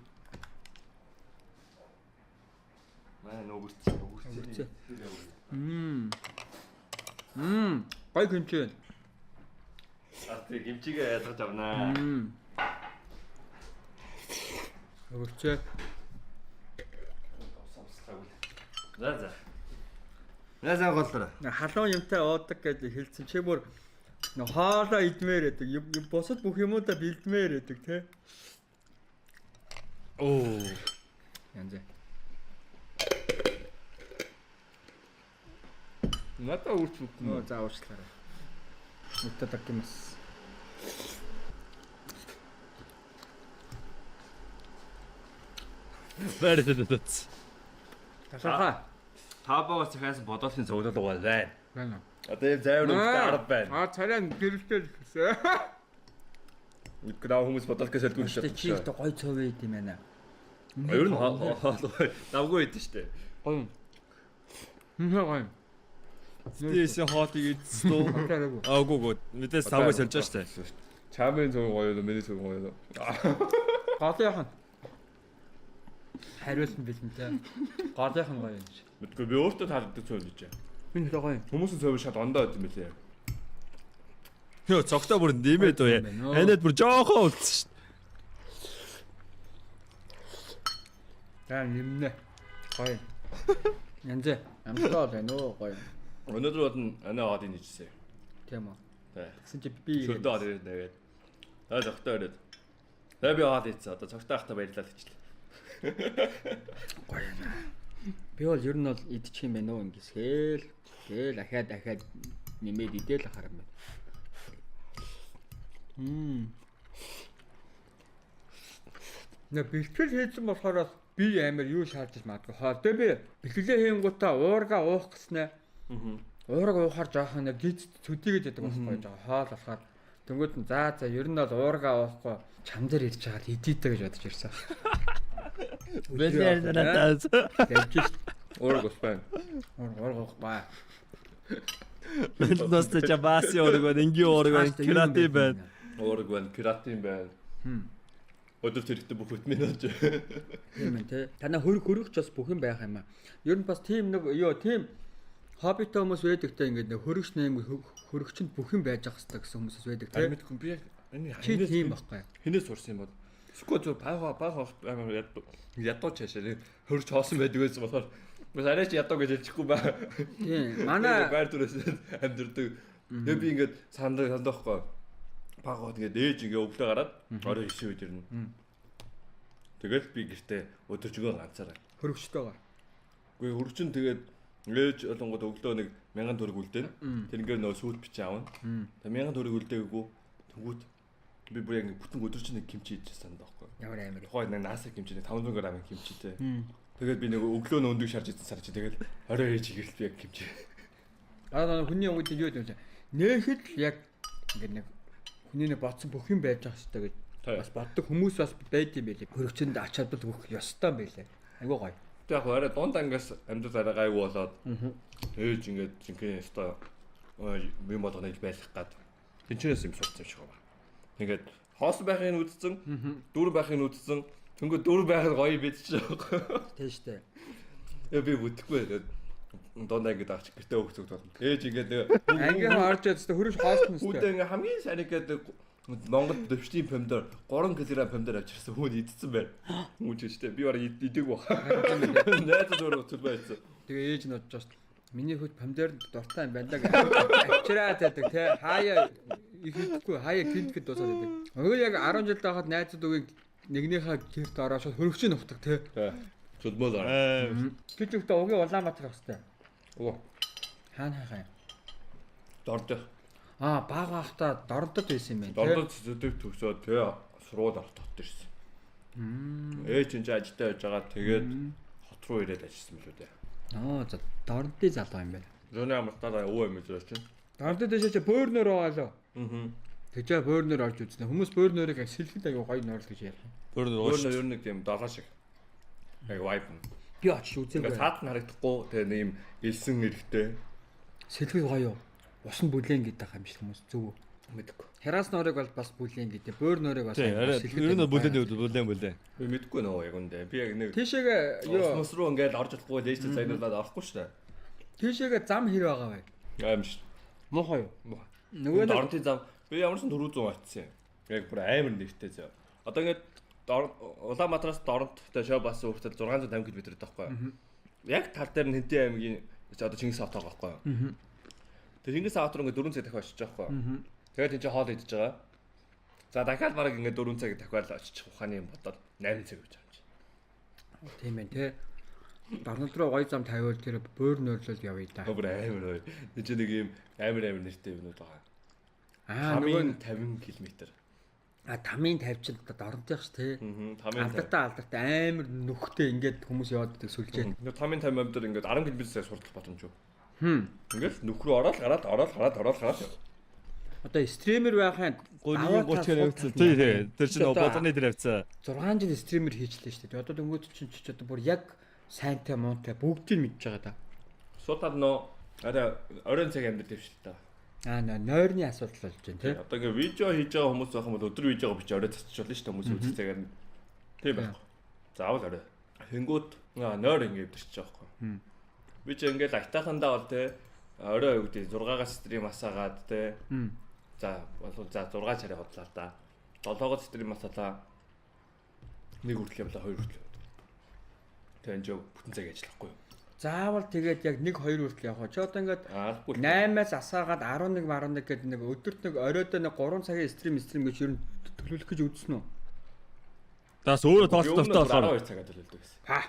Speaker 1: Манай нөгөрцөн.
Speaker 2: Гой кимчи байна.
Speaker 1: Аа тэг кимчигээ ялгаж авнаа.
Speaker 2: Өгөрчөө.
Speaker 1: За. За голлоо.
Speaker 2: Халуун юмтай уудаг гэж хэлсэн. Чи бүр хоолоо идмээр байдаг. Бусад бүх юмудаа бэлдмээр байдаг те.
Speaker 4: Оо.
Speaker 2: Янз.
Speaker 3: Надаа үрч үгүй.
Speaker 2: За уучлаарай. Итадакимас.
Speaker 4: Барьж.
Speaker 2: Тасаха.
Speaker 1: Табагаас захиасан бодолын цуглуул байна.
Speaker 2: Байна.
Speaker 1: Одоо ийм зайвар өнгөтэй арга байна.
Speaker 2: Царай гэрэлтэй л гэсэн.
Speaker 1: Мэдгүй наа хүмүүс бодолтой сэлгүй шүү.
Speaker 2: Чи их гоё цов байд юм байна.
Speaker 1: Ер нь давгүй байд шүү дээ.
Speaker 2: Гоё. Үнэ гоё.
Speaker 4: Тийш хоолыг идсэн үү? Аагүй мэдээс тавгүй сольж байгаа шүү дээ.
Speaker 3: Чамын цог гоё юу? Миний цог гоё юу?
Speaker 2: Голынх нь хариулсан бэлэнтэй. Голынх нь гоё юм шиг.
Speaker 3: Мэдгүй би өөртөө таалагддаг цог гэж.
Speaker 2: Энэ хэл гоё.
Speaker 3: Хүмүүсийн цог шат ондоо байд юм билээ.
Speaker 4: Йоо цогтой бүр нэмээд уу. Анаад бүр жоохон үлдсэн шүү дээ.
Speaker 2: За нэмнэ. Гоё. Янз. Амтлаа байна уу гоё.
Speaker 1: Өнөөдөр бол анаа хоолыг нийжсэн.
Speaker 2: Тийм үү.
Speaker 1: Тэгсэн
Speaker 2: чи би
Speaker 1: шөдөө хоол ирээд нэгээд. За цогтой ирээд. За би хоол ийцсэн. Одоо цогтой ахта баярлалаа гэчлээ.
Speaker 2: Гоё юм. Би бол ер нь бол идчих юм байна уу ингэсгээл. Тэгэл ахаад нэмээд идэл ахаар юм байна. Нэ бэлтгэл хийсэн болохоор би амар юу шаардж магадгүй хоол. Тэгээ би бэлтгэлээ хийнгүүтээ уурга уух гэснэ. Уурга уухаар жоохон нэг гиз цөдийгээд байдаг байхгүй жоохон хоол болохоор тэнгууд нь за ер нь бол уурга уухгүй чам дээр ирж байгаа л идийтэй гэж бодож ирсэн.
Speaker 4: Бэлэр надаас.
Speaker 2: Явж шít.
Speaker 3: Уурга ус байна.
Speaker 2: Уурга уух ба.
Speaker 4: Бэлнээс чабаси уурга байна, энгийн уурга байна, креатив байна.
Speaker 3: Уураг байна, кератин байна. Өдөр хэрэгтэй бүх витамин болж.
Speaker 2: Тийм ээ тий. Танаа хөрөг хөрөгч бас бүх юм байх юм аа. Ер нь бас тийм нэг юу тийм хоббитой хүмүүс байдаг те ингээд нэг хөрөгч нэг хөрөгчөнд бүх юм байж ах хэрэгтэй гэсэн хүмүүс бас байдаг те.
Speaker 3: Мэдгүй би яг энэ
Speaker 2: Чи тийм байхгүй.
Speaker 3: Хинээс сурсан юм бол. Эсвэл зөв бага бага амар ядуу чашаа хөрч хоосон байдаг байсан болохоор бас арай ч ядуу гэж хэлчихгүй ба.
Speaker 2: Тийм. Манай
Speaker 3: байр дүрээс амьдэрдэг. Тэгээ би ингээд сандаа сандахгүй. Бага тэгээд ээж ингээ өглөө гараад орой 9 үед ирнэ. Тэгэл би гэртээ өдөржингөө ганцаараа.
Speaker 2: Хөрөгчтэйгээр.
Speaker 3: Үгүй хөрөгчин тэгээд ээж олонгод өглөө нэг 1000 төгрөг үлдээн. Тэр ингээд нөө сүүл бичээ авна. Тэгээ 1000 төгрөг үлдээгээгүй. Тэнгүүт би бүр яг ингээ бүтэн өдөржин нэг кимчи идчихсэн санаа байхгүй.
Speaker 2: Ямар амар.
Speaker 3: Тухайн нэг нааса кимчи нэг 500 г кимчитэй. Тэгээд би нэг өглөө нөндөг шарж идсэн сарж тэгэл орой ээж гэрэл би яг кимчи.
Speaker 2: Аа хүний угд юу гэдэг вэ? Нээхэд л яг ингээд нэг хүний нэг бодсон бүх юм байж ах хэрэгтэй гэж бас боддог хүмүүс бас байд юм байлээ. Хөрөгчөнд ач холбогдол өгөх ёстой юм байлээ. Айгуу гоё.
Speaker 3: Тэг яг арай дунд ангиас амьдрал арай гайгүй болоод ээж ингээд жинхэнэ ёстой юм болгоныг байлгах гад тэнчнээс юм сурцсан юм шиг байна. Тэгээд хоосон байхыг үзсэн, дүүрэн байхыг үзсэн. Тэнгүү дүүрэн байх нь гоё бид ч байгаа.
Speaker 2: Тийм штэ.
Speaker 3: Тэгээ би бүтэхгүй. Тэгээд дунд ангид авч гэртээ өгөх зүг болно. Ээж ингээд нэг
Speaker 2: Ангийнхан орж ирсэн хөрөж хоосон
Speaker 3: үстэй. Үүдээ ингээ хамгийн сайн гэдэг Монгол төвчдийн помидор 3 кг помидор авчирсан хүн идсэн байна. Хүн ч гэжтэй би бараг идээг баг. Найз зөөр өтөл байсан.
Speaker 2: Тэгээ ээж нь бодож байгаа. Миний хувьд помидор дуртай юм байна да гэж авчираад байдаг те. Хаяа их идэхгүй хаяа гинтгэд дуусаад байдаг. Өгөө яг 10 жил байхад найзууд үгийг нэгнийхээ гэрт ороод шууд хөрөгчийн нухдаг те.
Speaker 3: Чулмал аа.
Speaker 2: Тэр чигтээ угийн Улаанбаатар явах хэвээр.
Speaker 3: Оо.
Speaker 2: Хаана хайхаа юм?
Speaker 3: Дорд.
Speaker 2: Аа, бага байхдаа Дордод байсан юм байна.
Speaker 3: Дордод зүдэг төгсөөд тэгээ сургууль орох тот ирсэн. Ээж энэ ажилдаа байж байгаа тэгээд хот руу ирээд ажилласан мэлүү дээ.
Speaker 2: Аа, за Дордын залуу юм байна.
Speaker 3: Зөний амралтаараа өвөө юм зөөч чинь.
Speaker 2: Дордод дэшээ чи бөөр нөр байгаа лөө.
Speaker 3: Аа.
Speaker 2: Тэгжээ бөөр нөр орж үзнэ. Хүмүүс бөөр нөрийг сэлгэд аягүй гоё нөр л гэж ярих.
Speaker 4: Бөөр нөр
Speaker 3: гоё. Бөөр нөр ер нь нэг тийм долоо шиг. Яг vibe.
Speaker 2: Би очиж үзээгүй.
Speaker 3: Ингээд цаад нь харагдахгүй тэгээ нэг юм элсэн эрэхтэй.
Speaker 2: Сэлгэд гоё юу? Ус нь бүлээн гэдэг юм шиг хүмүүс зөв үү?
Speaker 3: Мэдэхгүй.
Speaker 2: Хяраас нуурыг бол бас бүлээн гэдэг. Бөөр нуурыг бас
Speaker 4: сэлгэд. Ер нь бүлээн бүлээн бүлээн.
Speaker 3: Би мэдэхгүй нөө яг үндэ. Би яг нэг
Speaker 2: тийшээгээ
Speaker 3: юу ус руу ингээд орж чадахгүй л ээжтэй загнуулаад орохгүй шүү дээ.
Speaker 2: Тийшээгээ зам хэр байгаа вэ?
Speaker 3: Аим шүү.
Speaker 2: Муухай юу?
Speaker 3: Муухай.
Speaker 2: Нөгөө нэг
Speaker 3: Дорнтын зам би ямар ч түрүү зүүн очсон юм. Яг бүр амар нэртэй зав. Одоо ингээд Улаанбаатараас Доронт тэ шоу бас хүртэл 650 км байхгүй юу? Яг тал дээр нь Хэнтийн аймгийн одоо Чингис хот байгаа байхгүй юу? Тэр Чингис хот руу ингээд 4 цаг дахиад очиж байгаа байхгүй юу? Тэгээд энэ чинь хоол идэж байгаа. За дахиад бараг ингээд 4 цаг дахиад очиж ухааны юм бодоод 8 цаг гэж байгаа юм чи.
Speaker 2: Тийм байх те. Дорнод руу гоё зам тавиул тэр бөөр нөрлөл явъя да.
Speaker 3: Бүр амар гоё. Энэ чинь нэг юм амар амар нэртэй юмнууд байгаа.
Speaker 2: Аа нөгөө
Speaker 3: 50 км.
Speaker 2: А тамийн 50 чинь одоо Дорнодынх ш тий.
Speaker 3: Тамийн
Speaker 2: алдартай амар нүхтэй ингээд хүмүүс яваад байдаг сүлжээ.
Speaker 3: Нөгөө тамийн 50 амьдар ингээд 10 км цаг суртал боломж юу. Ингээл нүх рүү ороод гараад ороод гараад ороод гараад яв.
Speaker 2: Одоо стример байхын
Speaker 4: 30 явцсан. Тий, тий. Тэр чинь бодгоны дээр явцсан.
Speaker 2: 6 жил стример хийчлээ шүү дээ. Одоо дөнгөж чинь чи одоо бүр яг сайнтай муунтай бүгдийг мэдж байгаа да.
Speaker 3: Суудаад нөө арай оройн цаг амьдрал дэвшил та.
Speaker 2: Аа нойрны асуудал болж байна тий.
Speaker 3: Одоо ингээ видео хийж байгаа хүмүүс байх юм бол өдөр видеого бичиж орой цацчих болно шүү дээ хүмүүс үзэх цагаар нь. Тийм байхгүй. Заавал орой. Тэнгүүд нойр ингээ өвдөрч байгаа байхгүй. Би ч ингээл аятайхандаа бол те орой юу гэдэг 6-аас стрим асаагаад те. За болов за 6 чарыг хотлаа л да. 7-оос стрим асаалаа. Нэг хүртэл явлаа, хоёр хүртэл. Тэгээ энэ жоо бүтэн цаг ажиллахгүй юу?
Speaker 2: Заавал тэгээд яг 1 2 хүртэл явах. Чи одоо ингээд 8-аас асаагаад 11 11 гэдэг нэг өдөрт нэг оройдоо нэг 3 цагийн стрим гэж ер нь төлөвлөх гэж үзсэн үү?
Speaker 4: Таас өөрөө тооцох дуртай болохоор
Speaker 3: 12 цагаа төлөвлөдөг гэсэн. Ха.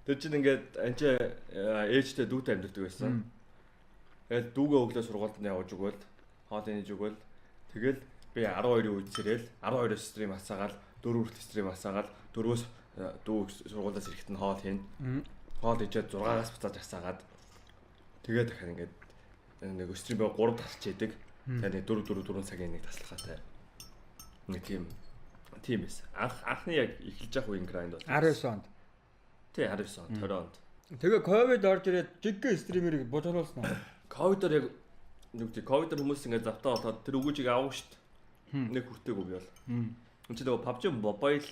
Speaker 3: Тэр чинь ингээд анч ээжтэй дүүтэй амьддаг байсан. Тэгээд дүүгээ өглөө сургуульд нь явуулж өгөөл, хоол энэж өгөөл. Тэгэл би 12-ийн үед сэрэл 12-оос стрим асаагаал 4 хүртэл стрим асаагаал 4-өөс дүү сургуулиас ирэхэд нь хоол хийн. Хоол ижээд 6-аас буцааж асаагаад тэгээд дахиад ингээд нэг стрим бай 3 тасалж идэг. Тэгээд нэг 4 4 4 цагийн нэг таслахаатай. Нэг тийм байсан. Анхны яг эхэлж явах үеийн грайнд бол
Speaker 2: 19 онд.
Speaker 3: Тий 19 онд 20 онд.
Speaker 2: Тэгээ ковид орж ирээд жиггэ стримерийг бужруулсан уу?
Speaker 3: Ковидоор яг Нэг тийм ковид хүмүүс ингээд завтаа болоод тэр өгөөжийг авах шүү дээ. Нэг хүртээгүй би бол. Энд чинь нөгөө PUBG Mobile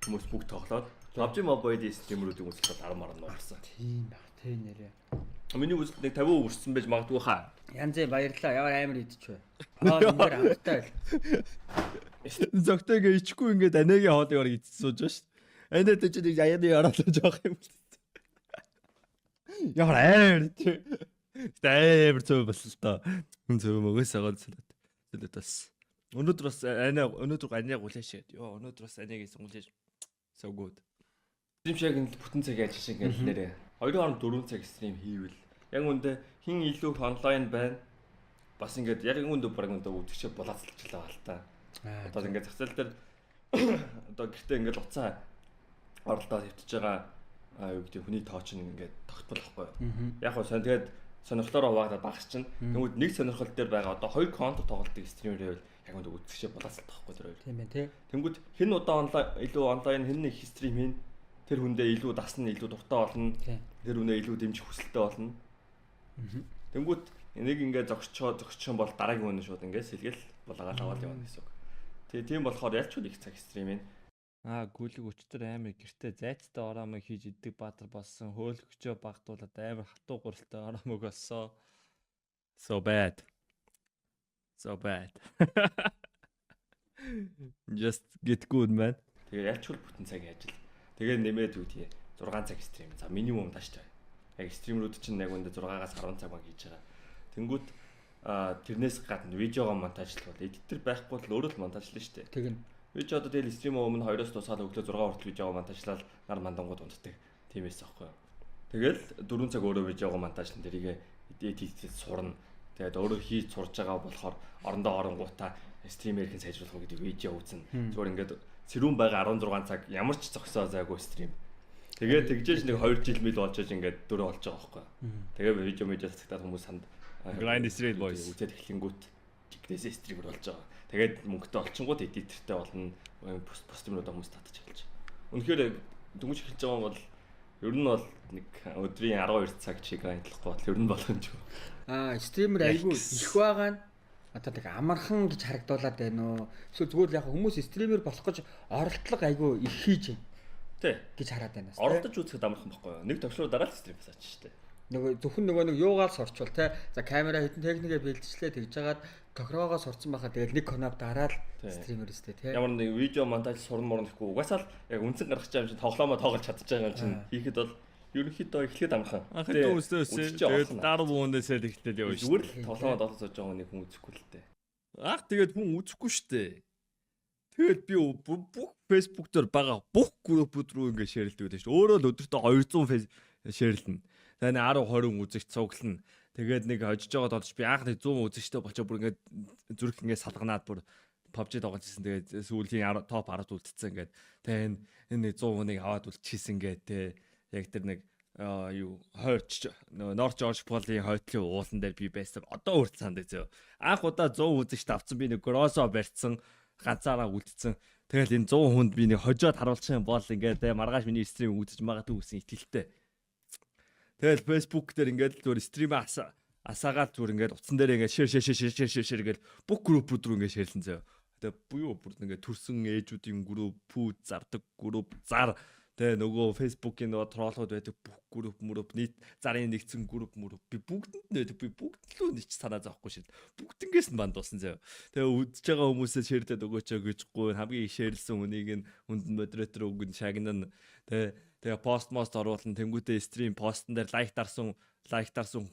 Speaker 3: хүмүүс бүгд тоглоод PUBG Mobile streamer үүдийн үзэлт 10 маран орсон.
Speaker 2: Тийм баг, тий нэрээ.
Speaker 3: Миний үзэлт нэг 50% өрсөн байж магадгүй хаа.
Speaker 2: Янз баярлаа. Ямар амар идчихвэ. Аа үнээр амттай байл.
Speaker 4: Зөгтэйгээ ичихгүй ингээд анаагийн хоолыг орог идэж сууж байгаа шүү дээ. Анаа тэ чи нэг аяаны ороод жоох юм л. Ямар амар тий. Гэтэ амар цөв болсон л доо. Хүн цөв мөгөөс агаад сэлэт. Сэлэт бас. Өнөөдөр бас анаа өнөөдөр анаа гулааш. Йоо өнөөдөр бас анаагийн гулааш. So good.
Speaker 3: Stream шиг энэ бүтэн цаг яаж шиг ингээд нэрээ. 2.4 цаг stream хийвэл яг үндэ хин илүү онлайн байна. Бас ингээд яг үндэ баг үндэ үзэгчээ булаацалчлаа л та. Одоо ингээд зах зээл дээр одоо гэртээ ингээд уцаа оролдоод хөвтөж байгаа юу гэдэг хүний тоо чинь ингээд тогтмол байхгүй юу. Яг гоо сон тэгээд сонирхлоороо хуваагдаад багс чинь. Тэгмүүд нэг сонирхол дээр байгаа одоо хоёр контент тоглолтыг streamer байвал яг үндэ үзэгчээ булаацалт байхгүй тэр хоёр.
Speaker 2: Тийм байна тий.
Speaker 3: Тэнгүүд хэн удаа онлайн илүү онлайн хэн нэг stream хийн тэр хүндээ илүү дасна, илүү дуртай болно. Тэр хүнээ илүү дэмжих хүсэлтэй болно. Тэнгүүд нэг ингээд зогсчоо зогсчих юм бол дараагийн хүн шууд ингээд сэлгээл булаагаал аваад явна гэсэн үг. Тэгээ тийм болохоор ялч их цаг stream ийн.
Speaker 4: Аа гүлэг өчтөр амар гэртээ зайцтай ороомыг хийж идэг баатар болсон. Хөөлгөчөө багтуулаад амар хатуу гуралтай ороомог болсон. So bad. So bad. Just get good, man.
Speaker 3: Тэгээ ялчгүй бүтэн цагийн ажил. Тэгээ нэмээд юу тий 6 цаг stream. За минимум тааш таа. Яг streamer үүд чинь яг үндэ 6-аас 10 цаг баг хийж байгаа. Тэнгүүт тэрнээс гадна видеого монтажлах бол editor байхгүй бол өөрөө л монтажлна шүү дээ.
Speaker 2: Тэгнь.
Speaker 3: Видео одоо тэгэл stream өмнө 2-оос дуусаад өглөө 6 хүртэл видеого монтажлал нар мандангууд унтдаг. Тиймээс аахгүй юу. Тэгэл 4 цаг өөрөө видеого монтажлан тэрийг edit сурна. Тэгээд өөрөө хийж сурж байгаа болохоор орондоо оронгуудаа streamer хэн сайжруулах уу гэдэг видео үзнэ. Зүгээр ингээд сэрүүн байгаа 16 цаг ямар ч зогсоо зайгүй stream. Тэгээд тэгжээж нэг 2 жил мэл болж ингээд дөрөв болж байгаа байхгүй. Тэгээ видео медиа цацагдаад хүмүүс санд
Speaker 4: Grind is real, boys.
Speaker 3: Үзээд эхлэнгүүт жигнэсээ streamer болж байгаа. Тэгээд мөнгөтэй олчингууд editor тэй болно. Пост юмнуудаа хүмүүс татаж эхэлж. Үнэхээр дөнгөж эхэлж байгаа бол ер нь бол нэг өдрийн 12 цаг чи grind лахгүй бол ер нь боломжгүй.
Speaker 2: Аа streamer айгүй их байгаа нь одоо нэг амархан гэж харагдуулаад байна уу? Эсвэл зүгээр л яг хүмүүс streamer болох гэж оролдлого айгүй их хийж байна.
Speaker 3: Тий.
Speaker 2: Гэж хараад байна.
Speaker 3: Оролдож үзэхэд амархан байхгүй юу? Нэг төвшлөөр дараа л stream басаач шүү дээ.
Speaker 2: Нөгөө зөвхөн нөгөө нэг юугаал сурчвал те. За камера хэдэн техникээ бэлтжлээ тэгж жагаад тохироогоо сурцсан байхад тэгэл нэг кноп дараал streamer өстэй те.
Speaker 3: Ямар нэг видео монтаж сурн мурн гэхгүй угаасаа л яг үндсэн гаргаж байгаа юм чинь тоглоомоо тоглож чадчих байгаа юм чинь хийхэд бол ерөнхийдөө эхлээд амархан.
Speaker 4: Анх хэдэн хүмүүстэй өсөө тэгээд дараа бүнээсээ л эхлээд явна шүү.
Speaker 3: Зүгээр л тоглоомоо тоглож сууж байгаа хүнийг хүн үзэхгүй л дээ.
Speaker 4: Анх тэгээд хүн үзэхгүй шүү дээ. Тэгээд би бүх Facebook дээр байгаа бүх группүүд рүү ингээд share лдэг байдаг шүү. Өөрөө л өдөртөө 200 share лэнэ. Тэгээ нэг 10 20 үзэгч цуглана. Тэгээд нэг хожиж байгаа болж би анх нэг 100 үзэгчтэй болчоо бүр ингээд зүрх ингээд салганаад бүр PUBG тоглож ирсэн. Тэгээд сүүлийн топ 10-д үлдсэн ингээд. Тэгээ энэ нэг 100 хүнийг аваад үлдчихсэн ингээд те. Яг тэр нэг юу хойч Норч Жорж Полын хойтлын уулан дээр би байсан. Одоо хүртэл санд зөө. Анх удаа 100 үзэгчтэй авцсан, би нэг Гросо барьцсан, ганцаараа үлдсэн. Тэгэл энэ 100 хүнд би нэг хожоод харуулчих юм бол ингээд те маргааш миний stream үзэж магадгүй гэсэн итгэлтэй. Тэгэл Facebook дээр ингээд зүгээр stream асаагаад зүгээр ингээд утсан дээр ингээд share share share share share share гээд бүх группүүд рүү ингээд share лэн зөө. Тэгээ буюу бүр ингээд төрсэн ээжүүдийн групп, пүү зардаг групп, зар. Тэгээ нөгөө Facebook-ийн нөгөө troll ууд байдаг бүх групп мөрөп нийт зарын нэгдсэн групп мөрөп би бүгдэнд нь байдаг, би бүгд лөө нэг ч санаа зовхгүй шин. Бүгднгээс нь ban дуусан заяа. Тэгээ үзэж байгаа хүмүүсээ share лээд өгөөч гэж гуй хамгийн их share лсэн хүнийг нь хүнд нь модератор өгөн шагнана. Тэгээ пост мост оруулан тэнгуүтээ stream постн дээр like дарсан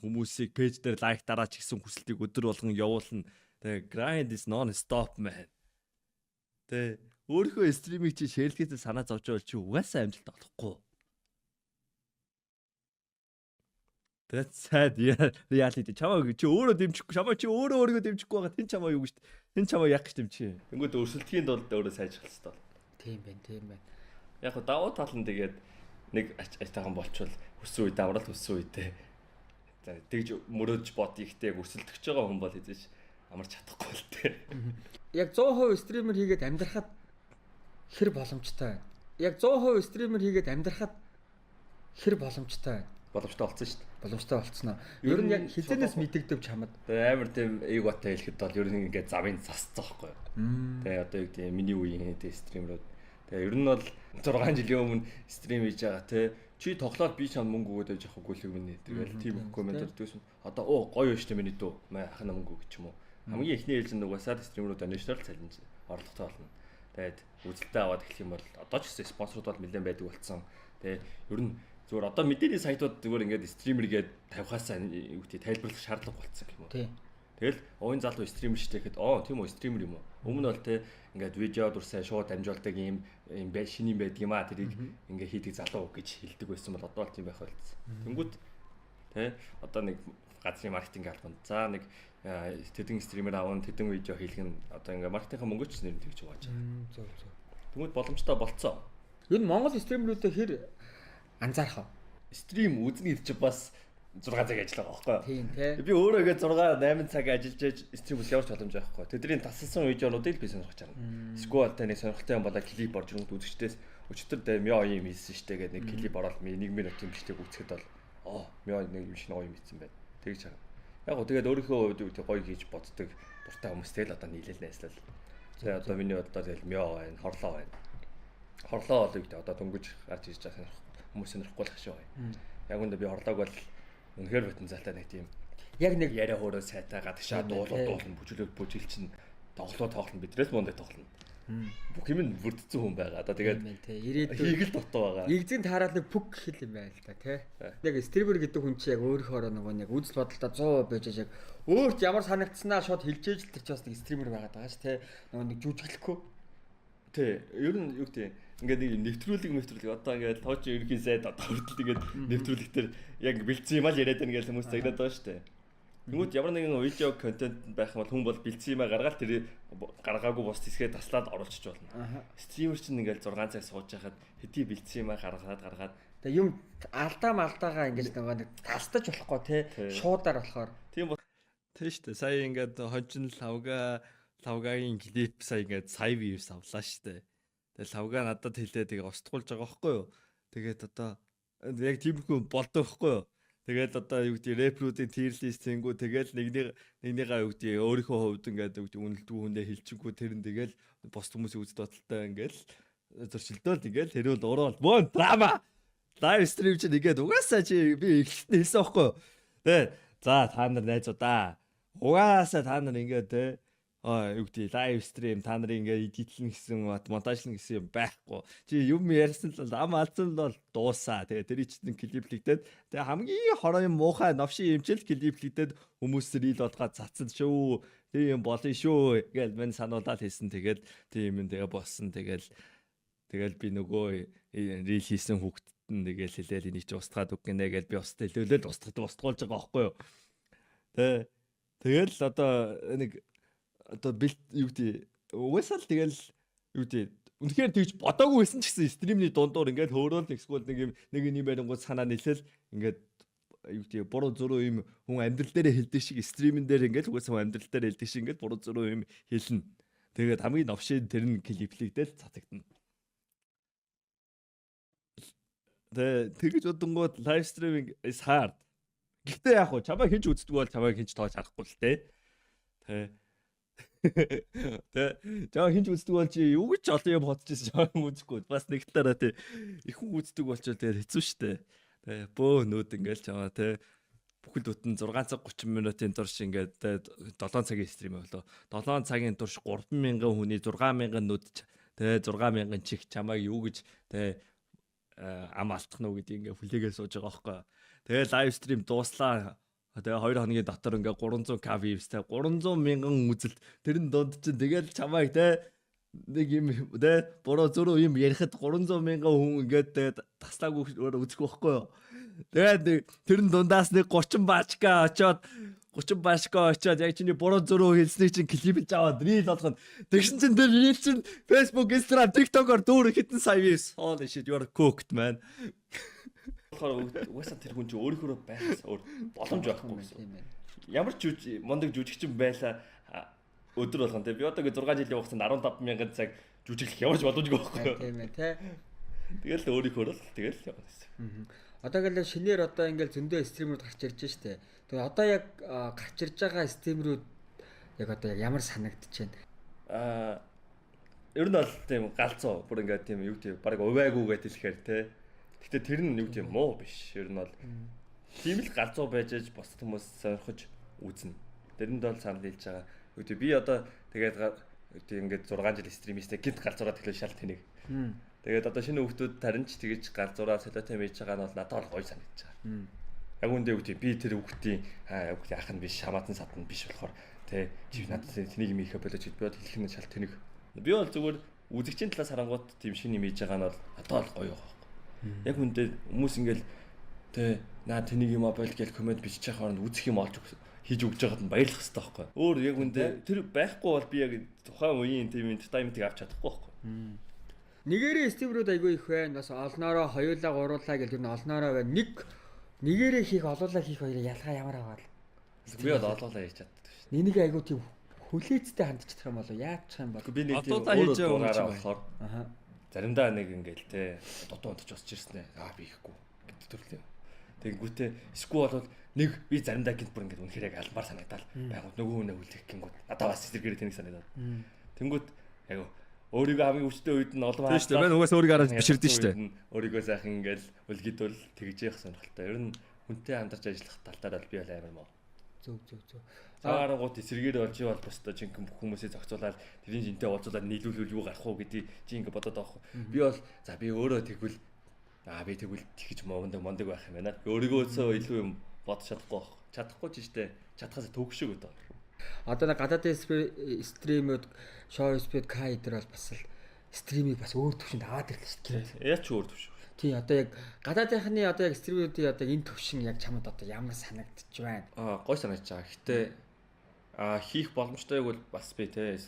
Speaker 4: хүмүүсийг page дээр like дараач гэсэн хүсэлтийг өдөр болгон явуулна. Тэгээ grind is non stop, man. Тэгээ өөрийнхөө stream ийг чи share лэхээс санаа зовж байвал чи угаасаа амжилт олохгүй. That's sad reality. Чамаа чи өөрөө дэмжихгүй, чамаа чи өөрөө өөрийгөө дэмжихгүй байгаа. Тэн чамаа юу гэж, тэн чамаа яах гэж дэмжих юм.
Speaker 3: Тэнгүүд өрсөлдөхийн тулд өөрөө сайжрах хэрэгтэй.
Speaker 2: Тийм байна, тийм байна.
Speaker 3: Яг го давуу тал нь тэгээд нэг ач тайхан болчвол хүссэн үед аврал хүссэн үедээ. За тэгж мөрөөж бод ихтэй өрсөлдөх байгаа хүн бол хэзээ ч амарч чадахгүй л дээ.
Speaker 2: Яг 100% streamer хийгээд амьдрахад хэр боломжтой байна? Яг 100% streamer хийгээд амьдрахад хэр боломжтой байна?
Speaker 3: Боломжтой болсон шүү дээ.
Speaker 2: Боломжтой болцсон уу? Ер нь яг хизэнээс мэдэгдэв чамд.
Speaker 3: Тэгээ амар тийм эготой хэлэхэд бол ер нь ингээд замын засцсан байхгүй юу. Тэгээ одоо юу гэдэг миний үеийн тэ streamer үүд. Тэгээ ер нь бол 6 жилийн өмнө stream хийж байгаа те чи тоглоод би чамд мөнгө өгөөд байж авахгүй л юм нэ. Тэгэл тийм өгөхгүй мэн дэрдгээс одоо оо гоё шүү дээ миний дүү. Маа ах нь мөнгө өгч юм уу. Хамгийн эхний ээлжинд угаасаа streamer үүд donation цалинж орлоготой болно. Тэгээд үзэлтээ аваад эхлэх юм бол одоо ч гэсэн спонсорууд бол нэлээд байдаг болсон. Тэгээд ер нь зүгээр одоо мэдээний сайтууд зүгээр ингээд streamer гээд тавихаасаа юу гэдэг тайлбарлах шаардлага болцсон гэх юм уу. Тэгэл уян залуу streamer шүү дээ гэхэд оо тийм үү streamer юм уу. Өмнө нь бол те ингээд видео дурсаа шууд дамжуулдаг юм юм бай шинэ юм байдаг юм аа тэрийг ингээд хийдэг залуу гэж хэлдэг байсан бол одоо бол тийм байх болсон. Тэнгүүт те одоо нэг газрын маркетинг албанд за нэг тэдэн streamer аван тэдэн видео хийлгэн нь одоо ингээд маркетингийн мөнгөч нэр нь тэгж угааж байгаа.
Speaker 2: Зөв зөв.
Speaker 3: Тэнгүүт боломжтой болцсон.
Speaker 2: Ер нь Монгол streamer үүдээ хэр анзаарах вэ?
Speaker 3: Stream үзнэ гэдэг чинь бас 6 цаг ажиллах байхгүй юу?
Speaker 2: Тийм тий.
Speaker 3: Би өөрөө ингээд 6 8 цаг ажиллаж байж stream үзэх ямар ч боломж байхгүй. Тэдний тасалсан видеонуудыг л би сонирхож харна. Эсвэл тэ нэг сонирхолтой юм болоо клип орж ирэнгүүт үзэгчдээс өчтөр тэ мё юм хийсэн штэ гэдэг нэг клип ороод 1 минутын бичлэг үзэхэд бол оо мё нэг юм шинэ гоё юм хийсэн байна. Тэгж харна. Яг гоо тэгээд өөрийнхөө хувьд юу гэдэг гоё хийж боддог дуртай хүмүүстэй л одоо нийлээл найслал. Тэгээ одоо миний бодлоор тэгэл мё байна, хорлоо байна. Хорлоо бол юу гэдэг одоо дөнгөж гарч ирж байгаа сонирх хүмүүс сонирхгүй л хашаа байна. Яг үндэ би хорлоог бол үнэхээр потенциалтай нэг тийм
Speaker 2: яг нэг
Speaker 3: яриа хөөрөө сайтай гадагшаа дуулуу дуулна бүжиглөө бүжиглчин тоглоо тоглоно бидрээс мундаг тоглоно. Бүх юм нь бүрдсэн хүн байгаа. Одоо тэгээд
Speaker 2: ирээдүйн
Speaker 3: хийгэл дутуу байгаа.
Speaker 2: Игзэн таараад нэг пүк гэх юм байна л да тий. Яг streamer гэдэг хүн чи яг өөрөөхөөрөө нөгөө нэг үзэл бодолтой 100% байж яг өөрт ямар санагдсанаа шууд хэлжээж л тэр чи бас нэг streamer байгаад байгаа ш тий. Нөгөө нэг жүжиглэхгүй.
Speaker 3: Тий. Ер нь юу гэдэг ингээд нэг нэвтрүүлэг одоо ингээд тооч ерөнхий сайд одоо хүртэл ингээд нэвтрүүлэг дээр яг бэлдсэн юм аа л яриад байна гэж хүмүүс загнаад байгаа шүү дээ. Тэнгүүд ямар нэгэн видео контент байх юм бол хүн бол бэлдсэн юм аа гаргаад тэр гаргаагүй бус хэсгээ таслаад оруулчих болно. Streamer чинь ингээд 6 цаг сууж байхад хэдий бэлдсэн юм аа гаргаад
Speaker 2: тэгээ юм алдаа малдаагаа ингээд нөгөө нэг тастаж болохгүй те шуудаар болохоор
Speaker 3: тийм бол
Speaker 4: тийм шүү дээ. Сая ингээд хожин лавгагийн клип сая ингээд сая views авлаа шүү дээ. Тэгээ лавга надад хэлээ тэгээ устгуулж байгаа байхгүй юу. Тэгээд одоо яг тиймэрхүү болдог байхгүй юу. Тэгээд одоо юу гэдэг рэпрүүдийн tier list хийнгүү тэгэл нэгнийгаа юу гэдэг өөрийнхөө хувьд ингээд юу гэдэг үнэлдэггүй хүндээ хэлчихгүй тэр нь тэгэл бус хүмүүсийн үзэл бодолтой ингээд зөрчилдөөл тэгэл хэрүүл урал бөөн драма live stream чинь ингээд угаасаа чи би эхлэлт нь хэлсэн байхгүй юу. Тэгээ за та нар найзуудаа угаасаа та нар ингээд те юу гэдэг live stream та нарын ингээ edit лэн гэсэн монтажлан гэсэн юм байхгүй. Чи юм ярьсан л ам алдсан л бол дуусаа. Тэгээ тэр чинь клиплэгдээд тэгээ хамгийн хороо юм муухай новшин юмчил клиплэгдээд хүмүүс reel болгоод цацсан шүү. Тийм юм болно шүү гэж мань сануулаад хийсэн. Тэгээд тийм юм тэгээ болсон. Тэгэл би нөгөө reel хийсэн хүүхдэд нь тэгэл хэлээл энийг чи устгаад үг гинэ гэж би устдаа хэлөөлөл устгуулж байгаа байхгүй юу. Тэ тэгэл одоо нэг одоо бэлт юу гэдэг угаасаа л тэгэл юу гэдэг үнэхээр тэгж бодоогүй байсан ч гэсэн stream ний дундуур ингээд хөөрөөл нэгсгүүл нэг юм нэг юм ярингууд санаа нэлээл ингээд юу гэдэг буруу зуруу юм хүн амьдрал дээрээ хэлдэг шиг stream эн дээр ингээд угаасаа хүн амьдрал дээр хэлдэг шиг ингээд буруу зуруу юм хэлнэ. Тэгээд хамгийн новшин тэр нь клиплэгдэл цацагдана. Тэгээ тэгэж бодонгууд live streaming is hard. Гэхдээ яг хуу чамайг хинч үздэг бол чамайг хинч тоож харахгүй л те. Тэ. Тэ. Чамайг хинч үздэг бол чи юу гэж олон юм бодож ирсэн чамайг үзэхгүй. Бас нэг талаараа тэ их хүн үздэг болчвол тэгээд хэцүү шттэ. Тэ. Бөө нүүд ингээл чамаа тэ бүхэл бүтэн 6 цаг 30 минутын турш ингээд 7 цагийн stream болоо. 7 цагийн турш 3000 хүний 6000 нүд тэ 6000 чих чамайг юу гэж тэ ам алдах нь уу гэдэг ингээ хүлээгээ сууж байгаа байхгүй. Тэгээ live stream дууслаа. Тэгээ 2 хоногийн дотор ингээ 300k views те 300 мянган үзэлт тэрэн дунд чинь тэгэл чамайг те нэг юм те буруу зөрүү юм ярихад 300 мянган хүн ингээд те таслаагүй үзэх байхгүй юу. Тэгээд тэрэн дундаас нэг 30 баачка очоод 30 баачка очоод яг чиний буруу зөрүү хэлснийг чинь клипж аваад reel болгоно. Тэгсэн чинь тэр reel чинь Facebook, Instagram, TikTok-оор дүүр хэдэн сая views. Holy shit, you are cooked man.
Speaker 3: болохоор угаасаа тэр хүн чинь өөрийнхөө байхаас өөр боломж байхгүй гэсэн. Ямар ч мундаг жүжигчин байлаа өдөр болгон те би одоо 6 жилийн хугацаанд 15 мянган цаг жүжиглэх ямар ч боломжгүй байхгүй.
Speaker 2: Тийм ээ те.
Speaker 3: Тэгэл өөрийнхөө л тэгэл явна гэсэн.
Speaker 2: Одоо ингээл шинээр одоо ингээл зөндөө streamer үүд гарч ирж штэ. Тэгээ одоо яг гарч ирж байгаа streamer үүд яг одоо ямар санагдаж байна?
Speaker 1: Ер нь бол тийм галзуу бүр ингээд тийм юу гэдэг баг увайгүй гэж хэлэхээр те. Гэхдээ тэр нь юу гэдэг муу биш. Ер нь бол тийм л галзуу байж аж бусад хүмүүс сонирхож үзнэ. Тэрэнд бол санал нийлж байгаа. Юу гэдэг би одоо тэгээд ингээд 6 жил stream хийстэй гинт галзуураа тэгэхээр шал тэнэг. Тэгээд одоо шинэ хүүхдүүд тарин ч тэгэж галзуураа солиотой хийж байгаа нь бол надад бол гоё санагдаж байгаа. Яг үндэ юу гэдэг би тэр хүүхдийн яах нь биш, шамаатан сатан биш болохоор тэ чи надад тэнийг юм хийхэ болооч гэд би бол хэлэх нь шал тэнэг. Би бол зүгээр үзэгчийн талаас харангуут тийм шинэ юм хийж байгаа нь бол надад бол гоё байгаа байхгүй. Яг үндэ хүмүүс ингээл тэ наа тэнийг юм а бол гэж комент бичиж байгаа хооронд үзэх юм олж хийж өгч байгаад нь баярлах хэрэгтэй байхгүй. Өөр яг үндэ тэр байхгүй бол би яг тухайн үеийн тийм entertainment-ыг авч чадахгүй байхгүй.
Speaker 2: Нэгээрээ streamer үүд айгүй их байна. Бас олноороо хоёулаа гуруулаа гэл тэр нь олноороо байна. Нэг нэгээрээ хийх олоолаа хийх хоёрын ялгаа ямар аваад.
Speaker 1: Би бол олоолаа хийж чаддаг
Speaker 2: шүү. Нэг айгүй тийм хүлээцтэй хандчих юм болоо яачих юм бол.
Speaker 1: Би нэг тийм
Speaker 4: хийж байгаа
Speaker 1: юм болохоор. Аха. Заримдаа нэг ингээл те дутуу унтаж босч ирсэн ээ. Аа би ихгүй гэдэг төрлийн. Тэгэнгүүтээ эсвэл бол нэг би заримдаа гинт бүр ингээд үнэхээр яг алмаар санагдал байгууд нөгөө хүнээ хүлээх гингүүд надад бас эсэргээрээ тэнэг санагдаад. Тэнгүүт яг өөрийгөө хамгийн өвчтөй үед нь олон
Speaker 4: хаа. Тийм шүү дээ. Мэн угаас өөрийгөө хараад биширдэн шүү дээ.
Speaker 1: Өөрийгөө сайхан ингээл үлгийдвэл тэгж явах сонирхолтой. Ер нь хүнтэй хамтарч ажиллах тал дээр бол би бол амар мó.
Speaker 2: Зөв зөв зөв.
Speaker 1: Цаагаараа эсрэгээр болж бол бусдаа жинхэнэ бүх хүмүүсийг зохицуулаад тэрийн жинтэй уулзуулаад нийлүүлвэл юу гарах уу гэдгийг чи ингэ бодоод байгаа хөө. Би бол за би өөрөө тэгвэл би тэгвэл тэгж мондөг байх юм байна. Би өөрийгөө илүү юм бодож чадахгүй байх. Чадахгүй ч штэ. Чадхаас төгшөг гэдэг.
Speaker 2: Одоо нэг гадаадын stream үүд, show speed K дээр бол бас л stream ийг бас өөр төвшөнд аваад ирлээ шүү дээ.
Speaker 1: Яаж ч өөр төвшин.
Speaker 2: Тий, одоо яг гадаадынхны одоо яг stream үүдийн одоо энэ төвшин яг чамд одоо ямар санагдчих байна?
Speaker 1: Гой санагдаж байгаа. Гэтэ хийх боломжтойг бол бас би те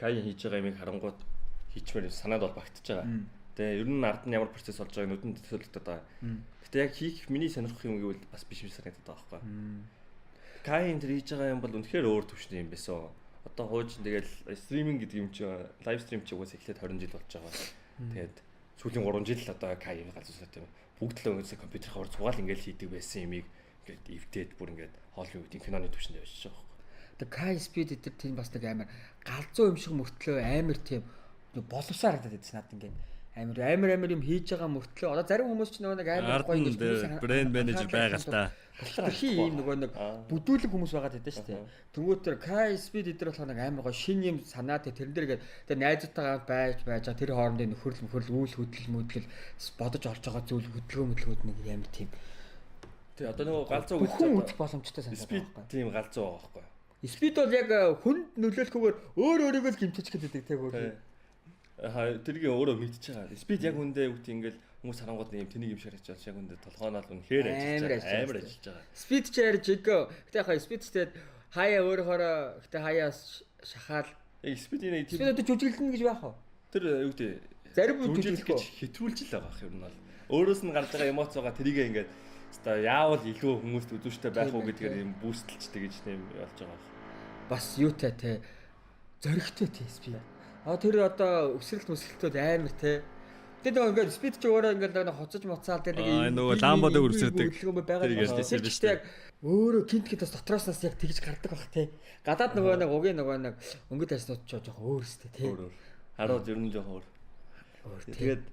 Speaker 1: K-ийн хийж байгаа юмыг харангуут хийчмээр санаад бол багтж байгаа. Тэгээ ер нь ард нь ямар процесс болж байгааг нүдэнд төсөөлөгдөд байгаа. Гэтэ яг хийх миний сонирхох юм гэвэл бас биш юм санагдаад байгаа байхгүй. Кайн тэр хийж байгаа юм бол үнэхээр өөр төвшний юм байсан. Одоо хуучин тэгэл стриминг гэдэг юм чи live stream чи угаас эхлээд 20 жил болж байгаа. Тэгээд сүүлийн 3 жил одоо Кайн галзуусаад юм. Бүгд л өнгөрсөн компьютерийн хор цугаал ингээл хийдэг байсан юмыг ингээд эвдээд бүр ингээд хоолны үед киноны төвшөнд явчихж байгаа байхгүй.
Speaker 2: Тэгээ Кай Speed дээр тийм бас нэг амар галзуу юм шиг мөртлөө амар тийм боловсоо харагдаад байсан надад ингээд амар юм хийж байгаа мөртлөө одоо зарим хүмүүс ч нөгөө нэг амар
Speaker 4: гоё ингэж брэнд менежер байгаа л та.
Speaker 2: Тэрхий ийм нөгөө нэг бүдүүлэг хүмүүс байгаад байдаг шүү дээ. Тэнгүүт тэр Кай Speed эдэр болохоор нэг амар гоё шин юм санаа тэрэн дээр ингээд тэр найзуудтайгаа байж байгаа тэр хоорондын нөхөрлөл мөхөрлөл үйл хөдлөл мөдлөл бодож олж байгаа зүйл хөдөлгөөн мөдлгүүд нэг амар тийм.
Speaker 1: Тий одоо нөгөө галзуу
Speaker 2: гэж хүн үзэх боломжтой санагдаад
Speaker 1: байгаа байхгүй. Тийм галзуу байгаа байхгүй.
Speaker 2: Speed бол яг хүнд нөлөөлөхгүйгээр өөр өөрийгөө л гимтчих гэдэг тэг өөр.
Speaker 1: Тэрийг өөрөө мэдчихэж байгаа. Speed яг үндэ юу гэдэг ингээл хүмүүс харангууд нэг юм тэнийг юм шиг харагдаж яг үндэ толгойноо л үнэхээр ажиллаж байгаа. Амар ажиллаж байгаа.
Speaker 2: Speed ч ярьж игээ. Гэтэ яг Speed ч тэгээд хаяа өөрөөхөөрөө гэтэ хаяа шахаал.
Speaker 1: Яг Speed-ийн нэг
Speaker 2: тийм Speed одоо жүжиглэнэ гэж байх уу?
Speaker 1: Тэр юу гэдэг
Speaker 2: зарим
Speaker 1: жүжиглэх гэж хэтрүүлж л байгаа юм ер нь бол. Өөрөөс нь гарч байгаа эмоцоогоо тэрийг ингээд одоо яавал илүү хүмүүст үзүүштэй байх уу гэдгээр юм бүүстэлчдэг гэж нэм болж байгаа.
Speaker 2: Бас юутай те зоригтой те Speed. А тэр одоо өсрэлт мөсрэлтүүд амар те. Тэр нөгөө ингээд Speed ч өөрөө ингээд нэг хоцож моцаал тэр
Speaker 4: нэг нөгөө ламбодог өрсөдөг.
Speaker 2: Тэр ярьж шүү дээ. Яг өөрөө гинт гинт бас дотроос нас яг тэгж гардаг бах те. Гадаад нөгөө нэг угийн нөгөө нэг өнгөт арснууд ч жоох өөр өстэй те.
Speaker 1: Өөр өөр. Харууд ер нь жоох өөр. Тэгээд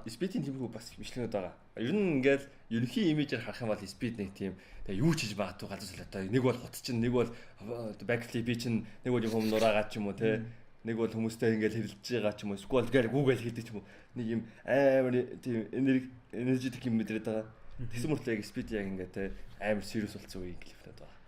Speaker 1: Speed-ийн тиймэрхүү бас бичлэгнүүд байгаа. Ер нь ингээд ерөнхий имижээр харах юм бол Speed нэг тийм тэгээ юу ч хийж магадгүй галзуу солиотой. Нэг бол хут чинь, нэг бол backflip чинь, нэг бол юм нураагаа ч юм уу те. Нэг бол хүмүүстэй ингээл хэрэлдэж байгаа ч юм уу, эсвэл гээл гүүгээл хийдэг ч юм уу. Нэг юм амар тийм энержитик юм мэдрээд байгаа. Тэгсэн мөртлөө яг Speed яг ингээд те амар serious болсон үе клипнүүд байгаа.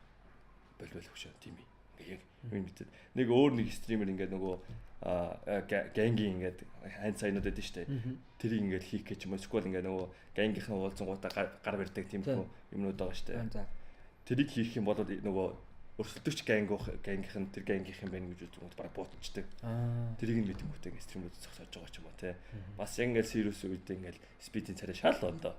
Speaker 1: Болбол хөшөө тийм ээ. Ингээ яг юм мэдээд. Нэг өөр нэг стример ингээд нөгөө гэнгийн ингээд ханд сайнууд байдаг шүү дээ. Тэрийг ингээд хийх гэж юм уу, эсвэл ингээд нөгөө гэнгийнхэн уулзангуудаа гар барьдаг тийм юмнууд байгаа шүү дээ. Тэрийг хийх юм бол нөгөө өрсөлдөгч гангийнх нь тэр гангийнх юм байна гэж үзэнгүүт баг буутчдаг. Тэрийг нь мэдэнгүүтээ ингээд стримүүд зогсоож байгаа ч юм уу те. Бас яг ингээд serious үед ингээд Speed-ийн царай шал ондоо.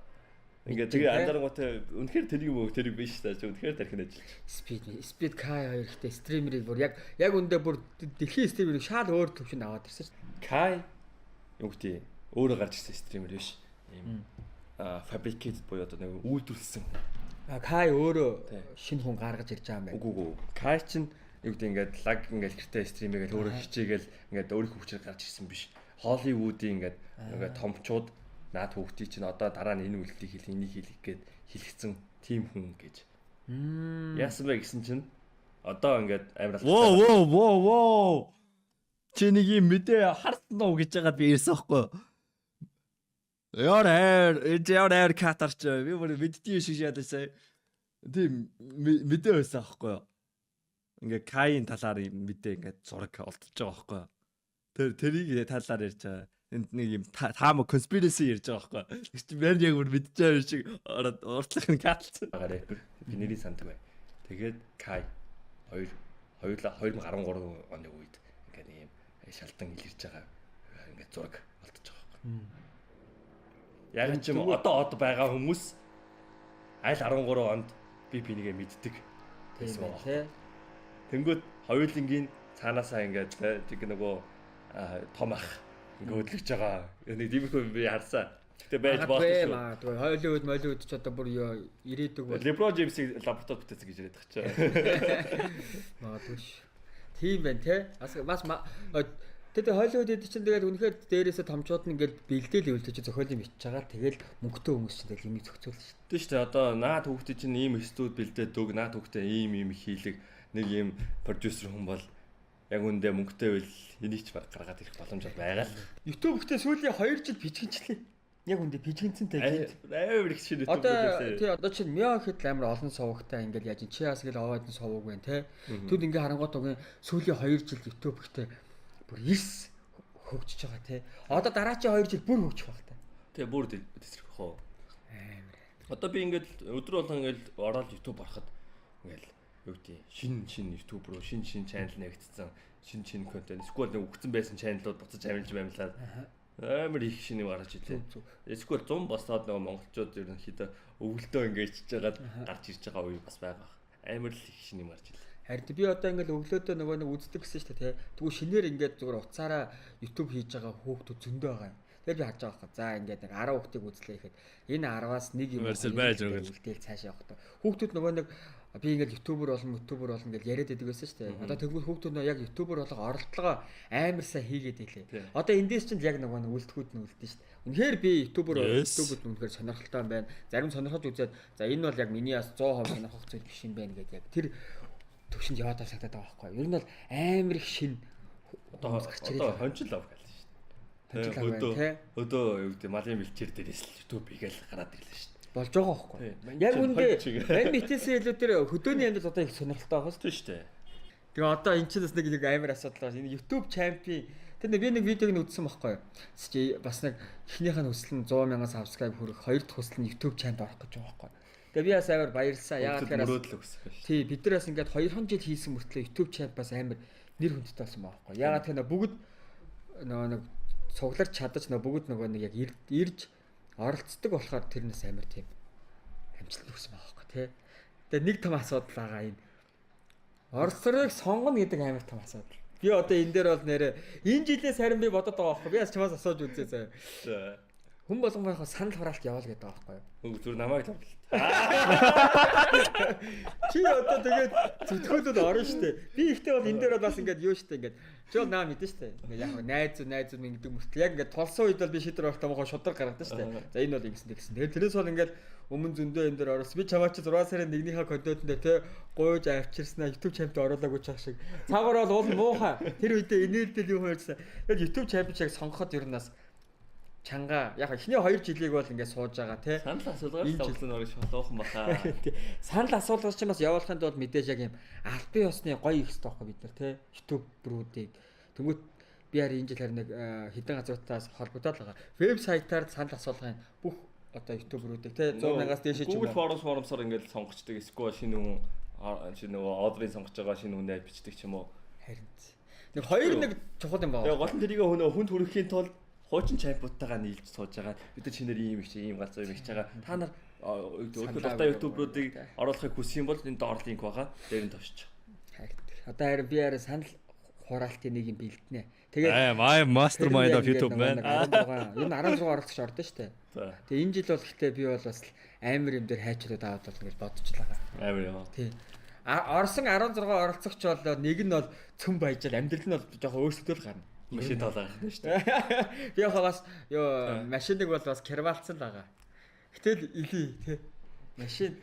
Speaker 1: Ингээд тэгээ анзаарангуутаа үнэхээр тэрийг мөг тэрийг биш тааж үнэхээр тархин ажиллаж.
Speaker 2: Speed K2 гэхдээ стримерийг бүр яг үндэ бүр дэлхийн стримерийг шал өөр төвшөнд аваад ирсэн шүү
Speaker 1: дээ. K юу гэдэг өөрөө гарч ирсэн стример биш. Ийм fabricated буюу одоо нэг үйлдвэрлэсэн.
Speaker 2: Кай өөрөө шинэ хүн гаргаж ирж байгаа юм байна.
Speaker 1: Үгүй. Кай чинь юу гэдэг ингээд лаг ингээд гэртээ stream хийгээл өөрөө хичээгээл ингээд өөрийнхөө хүчээр гарч ирсэн биш. Холливуудын ингээд ингээд томчууд наад хүүхдийг чинь одоо дараа нь энэ үйлдэлийг хийх, энийг хийх гээд хэлгэцэн тим хүн гэж. Яасан бэ гэсэн чинь одоо ингээд амар
Speaker 4: Воу воу воу воу. Чи нэг юм мэдээ харсан уу гэж яагаад би ирсэн байхгүй. Яар хайр, яар хайр катарч би бүр мэддгүй шиг яадаасай. Тийм мэдээ байсан аахгүй юу? Ингээ Каин талаар юм мэдээ ингээд зураг олдож байгаа аахгүй юу? Тэрийг талаар ярьж байгаа. Энд нэг юм таама conspiracy ярьж байгаа аахгүй юу? Тэр чинь мэн яг бүр мэдж байгаа юм шиг ороод уртлах нь катлцсан.
Speaker 1: байгаа рэпер. Би нэрийг санддаг бай. Тэгээд Кай 2 хоёулаа 2013 оны үед ингээд нэг юм шалтан илэрч байгаа ингээд зураг олдож байгаа байхгүй. Яг ч юм одоо од байгаа хүмүүс аль 13 онд би бинийгээ мэддэг
Speaker 2: Тийм байна тий.
Speaker 1: Тэнгүүт хоёулангийн цаанаасаа ингээд тэг нөгөө том ах ингээд хөдлөж байгаа. Нэг тиймэрхүү би харсан. Гэтэ байж болно шүү.
Speaker 2: Магадгүй. Хойлын үед мойлын үед ч одоо бүр ирээдүг бол
Speaker 1: LeBron James-ийг лабораторид бүтээсэн гэж яриад байгаа чи.
Speaker 2: Магадгүй шүү. Тийм байна те. Бас тэгээд Холливуд эд чинь тэгээд үнэхээр дээрээсээ томчууд нь ингээд бэлдээл эвлэж чи зохиолын бичиж байгаа. Тэгэл мөнгөтэй хүмүүс чинь тэгэл юмыг зохицуулна шүү.
Speaker 1: Тийм шүү дээ. Одоо наад хүүхдээ чинь ийм студ бэлдээд өг, наад хүүхдээ ийм ийм хийлэг нэг ийм продюсер хүн бол яг үндэ мөнгөтэй байл энийг ч баг гаргаад ирэх боломж байгаа л.
Speaker 2: YouTube гэхдээ сүүлийн 2 жил бичгэнчлээ. Яг үндэ бичгэнцэнтэй гинт.
Speaker 1: Амар их шинэ
Speaker 2: YouTube одоо тий одоо чинь Мио гэхэд амар олон сувагтай ингээд яаж чи яас гэл овоод нь суваг байна те. Тэд ингээ харангуут угийн сүүлийн 2 жил YouTube гэхдээ бүр 9 хөгжиж байгаа те. Одоо дараачийн 2 жил бүр хөгжих байх та.
Speaker 1: Тий бүр тесрэх хөө.
Speaker 2: Амар.
Speaker 1: Одоо би ингээд өдөр болгон ингээд ороод YouTube ороход ингээд юу гэдэг шин YouTube руу шин channel нэгтсэн, шин контент. Эсвэл нэг үгцэн байсан channel-ууд буцаж амилж амилаад амар их шин юм гарч ирлээ. Эсвэл 100 босоод нөгөө монголчууд ерөнхийдөө өвөлдөө ингээд ичж байгаад гарч ирж байгаа үе бас байгаа. Амар л их шин юм гарч ирлээ.
Speaker 2: Харин би одоо ингээд өглөөдөө нөгөө нэг үздэг гэсэн шүү дээ тий. Тэгвэл шинээр ингээд зүгээр уцаараа YouTube хийж байгаа хүүхдүүд зөндөө байгаа юм. Тэгэл би харж байгаа байхгүй. За ингээд нэг 10 хүүхдийг үзлээ гэхэд энэ 10-аас нэг юм үлдээл цаашаа явах та. Хүүхдүүд нөгөө нэг би ингээд YouTuber болно, YouTuber болно гэж яриад байдаг байсан шүү дээ. Одоо тэгвэл хүүхдүүд нөгөө яг YouTuber болох оролдлогоо амар сайн хийгээд ийлээ. Одоо эндээс чинь яг нөгөө нэг үлдэхүүд нь үлдэн шүү дээ. Үнэхээр би YouTuber YouTube-д үнэхээр сонирхолтой юм байна. Зарим сонирхож үзээд за энэ бол яг миний бас 100% сонирхох зүйл биш юм байна гэдээ яг тэр төвшөнд яваад санагдаад байгаа байхгүй. Ер нь бол амар их шин
Speaker 1: одоо хончил лав гэлээ шүү дээ.
Speaker 2: Хончил лав тий.
Speaker 1: Өдөө юу гэдэг малын бэлчээр дээрээс л YouTube хийгээл гараад ирлээ шүү дээ.
Speaker 2: Болж байгаа байхгүй. Яг үндэ мань битээсээ илүү тэр хөдөөний амьдрал одоо их сонирхолтой байгаа
Speaker 1: шүү дээ.
Speaker 2: Тэгээ одоо эн чинь бас нэг амар асуудал байна. Энэ YouTube champion тэр нэг би нэг видеог нь үзсэн байхгүй юу. Чи бас нэг эхнийх нь хүсэл нь 100,000 subscribe хүрэх, хоёр дахь хүсэл нь YouTube champ орох гэж байгаа байхгүй. Тэгээ би бас амар баярлсан. Яагаад
Speaker 1: гэхээр
Speaker 2: тий бид нар бас ингээд 2 жил хийсэн мөртлөө YouTube champ бас амар нэр хүндтэй болсон байгаа байхгүй. Яагаад гэхээр бүгд нөгөө нэг цугларч чадаж нөгөө бүгд нөгөө нэг яг ирж оролцдог болохоор тэрнээс амар тийм амжилт өгсөн байгаа байхгүй тий. Тэгээ нэг том асуудал байгаа энэ. Оролцоорыг сонгоно гэдэг амар том асуудал. Би одоо энэ дээр бол нэрэ энэ жилээс харин би бодод байгаа байхгүй. Би бас чамаас асууж үзье заяа. Хүн болгон яг санал хураалт яваал гэдэг байгаа байхгүй
Speaker 1: юу? Үгүй зүр намайг л орлоо.
Speaker 2: Чи одоо тэгээд зүтгүүлээд орно штэ. Би ихтэй бол энэ дээр бол бас ингээд юу штэ ингээд чи бол наа мэдэн штэ. Ингээд яг найз минь гэдэг мөртлөө яг ингээд тулсан үед бол би шийдвэр гаргах тамгаа шудраг гаргадаг штэ. За энэ бол ингэсэн тэгсэн. Тэгээд тэрээс бол ингээд өмнө зөндөө энэ дээр оруулсан. Би чамаа чи 6 сарын 1-ийнхаа контентын дээр те гуйж авчирснаа YouTube champ-д оруулаагүй чах шиг. Цаагаар бол уул муухай. Тэр үедээ инээлдэл юм хоёрсан. Тэгээд YouTube champ шиг сонгоход ер нь бас чанга яг эхний 2 жилийг бол ингээд сууж байгаа тий.
Speaker 1: Санал асуулгаар тавсан орог шолоохон баха.
Speaker 2: Тий. Санал асуулгаар чинь бас явуулахын тулд мэдээж яг юм албан ёсны гоё их хэвээр байхгүй бид нар тий. YouTube-руудыг тэнгүүт би харин энэ жил харин нэг хэдэн газруудаас холбогдоод байгаа. Вебсайтаар санал асуулгын бүх одоо YouTube-руудыг тий 100,000-аас дээш ч
Speaker 1: юм уу. Google Forms-оор ингээд сонгочдөг. Эсвэл шинэ хүн шинэ нөгөө одрын сонгож байгаа шинэ хүнээ бичдэг ч юм уу.
Speaker 2: Харин нэг хоёр нэг чухал юм байна.
Speaker 1: Тэгээ гол нь тэрийг хүнд хүрэхийн тулд хуучин чампуудтайгаа нийлж сууж байгаа. Бид нар шинээр ийм их чи ийм галзуу юм их байгаа. Та нар өөрийнхөө дуртай ютуберуудыг оруулахыг хүсэх юм бол энэ доор линк байгаа. Дээр нь товшиж.
Speaker 2: Одоо харин би харин санал хураалтын нэг юм бэлднэ. Тэгээд
Speaker 4: I am mastermind of YouTube man.
Speaker 2: 16 энэ 16 оролцогч ордон шүү дээ. Тэгээ энэ жил бол гэхдээ би бол бас амар юм дээр хайчлаад аваад болно гэж бодож л байгаа.
Speaker 4: Амар юм.
Speaker 2: Тий. Орсон 16 оролцогч бол нэг нь бол цөм баяжал амьдрал нь бол жоохон өөрсдөө л гарна.
Speaker 4: Машин тоолоо гарна шүү дээ.
Speaker 2: Би яг бас ёо машиныг бол бас кервалцсан л байгаа. Гэтэл илий тий. Машин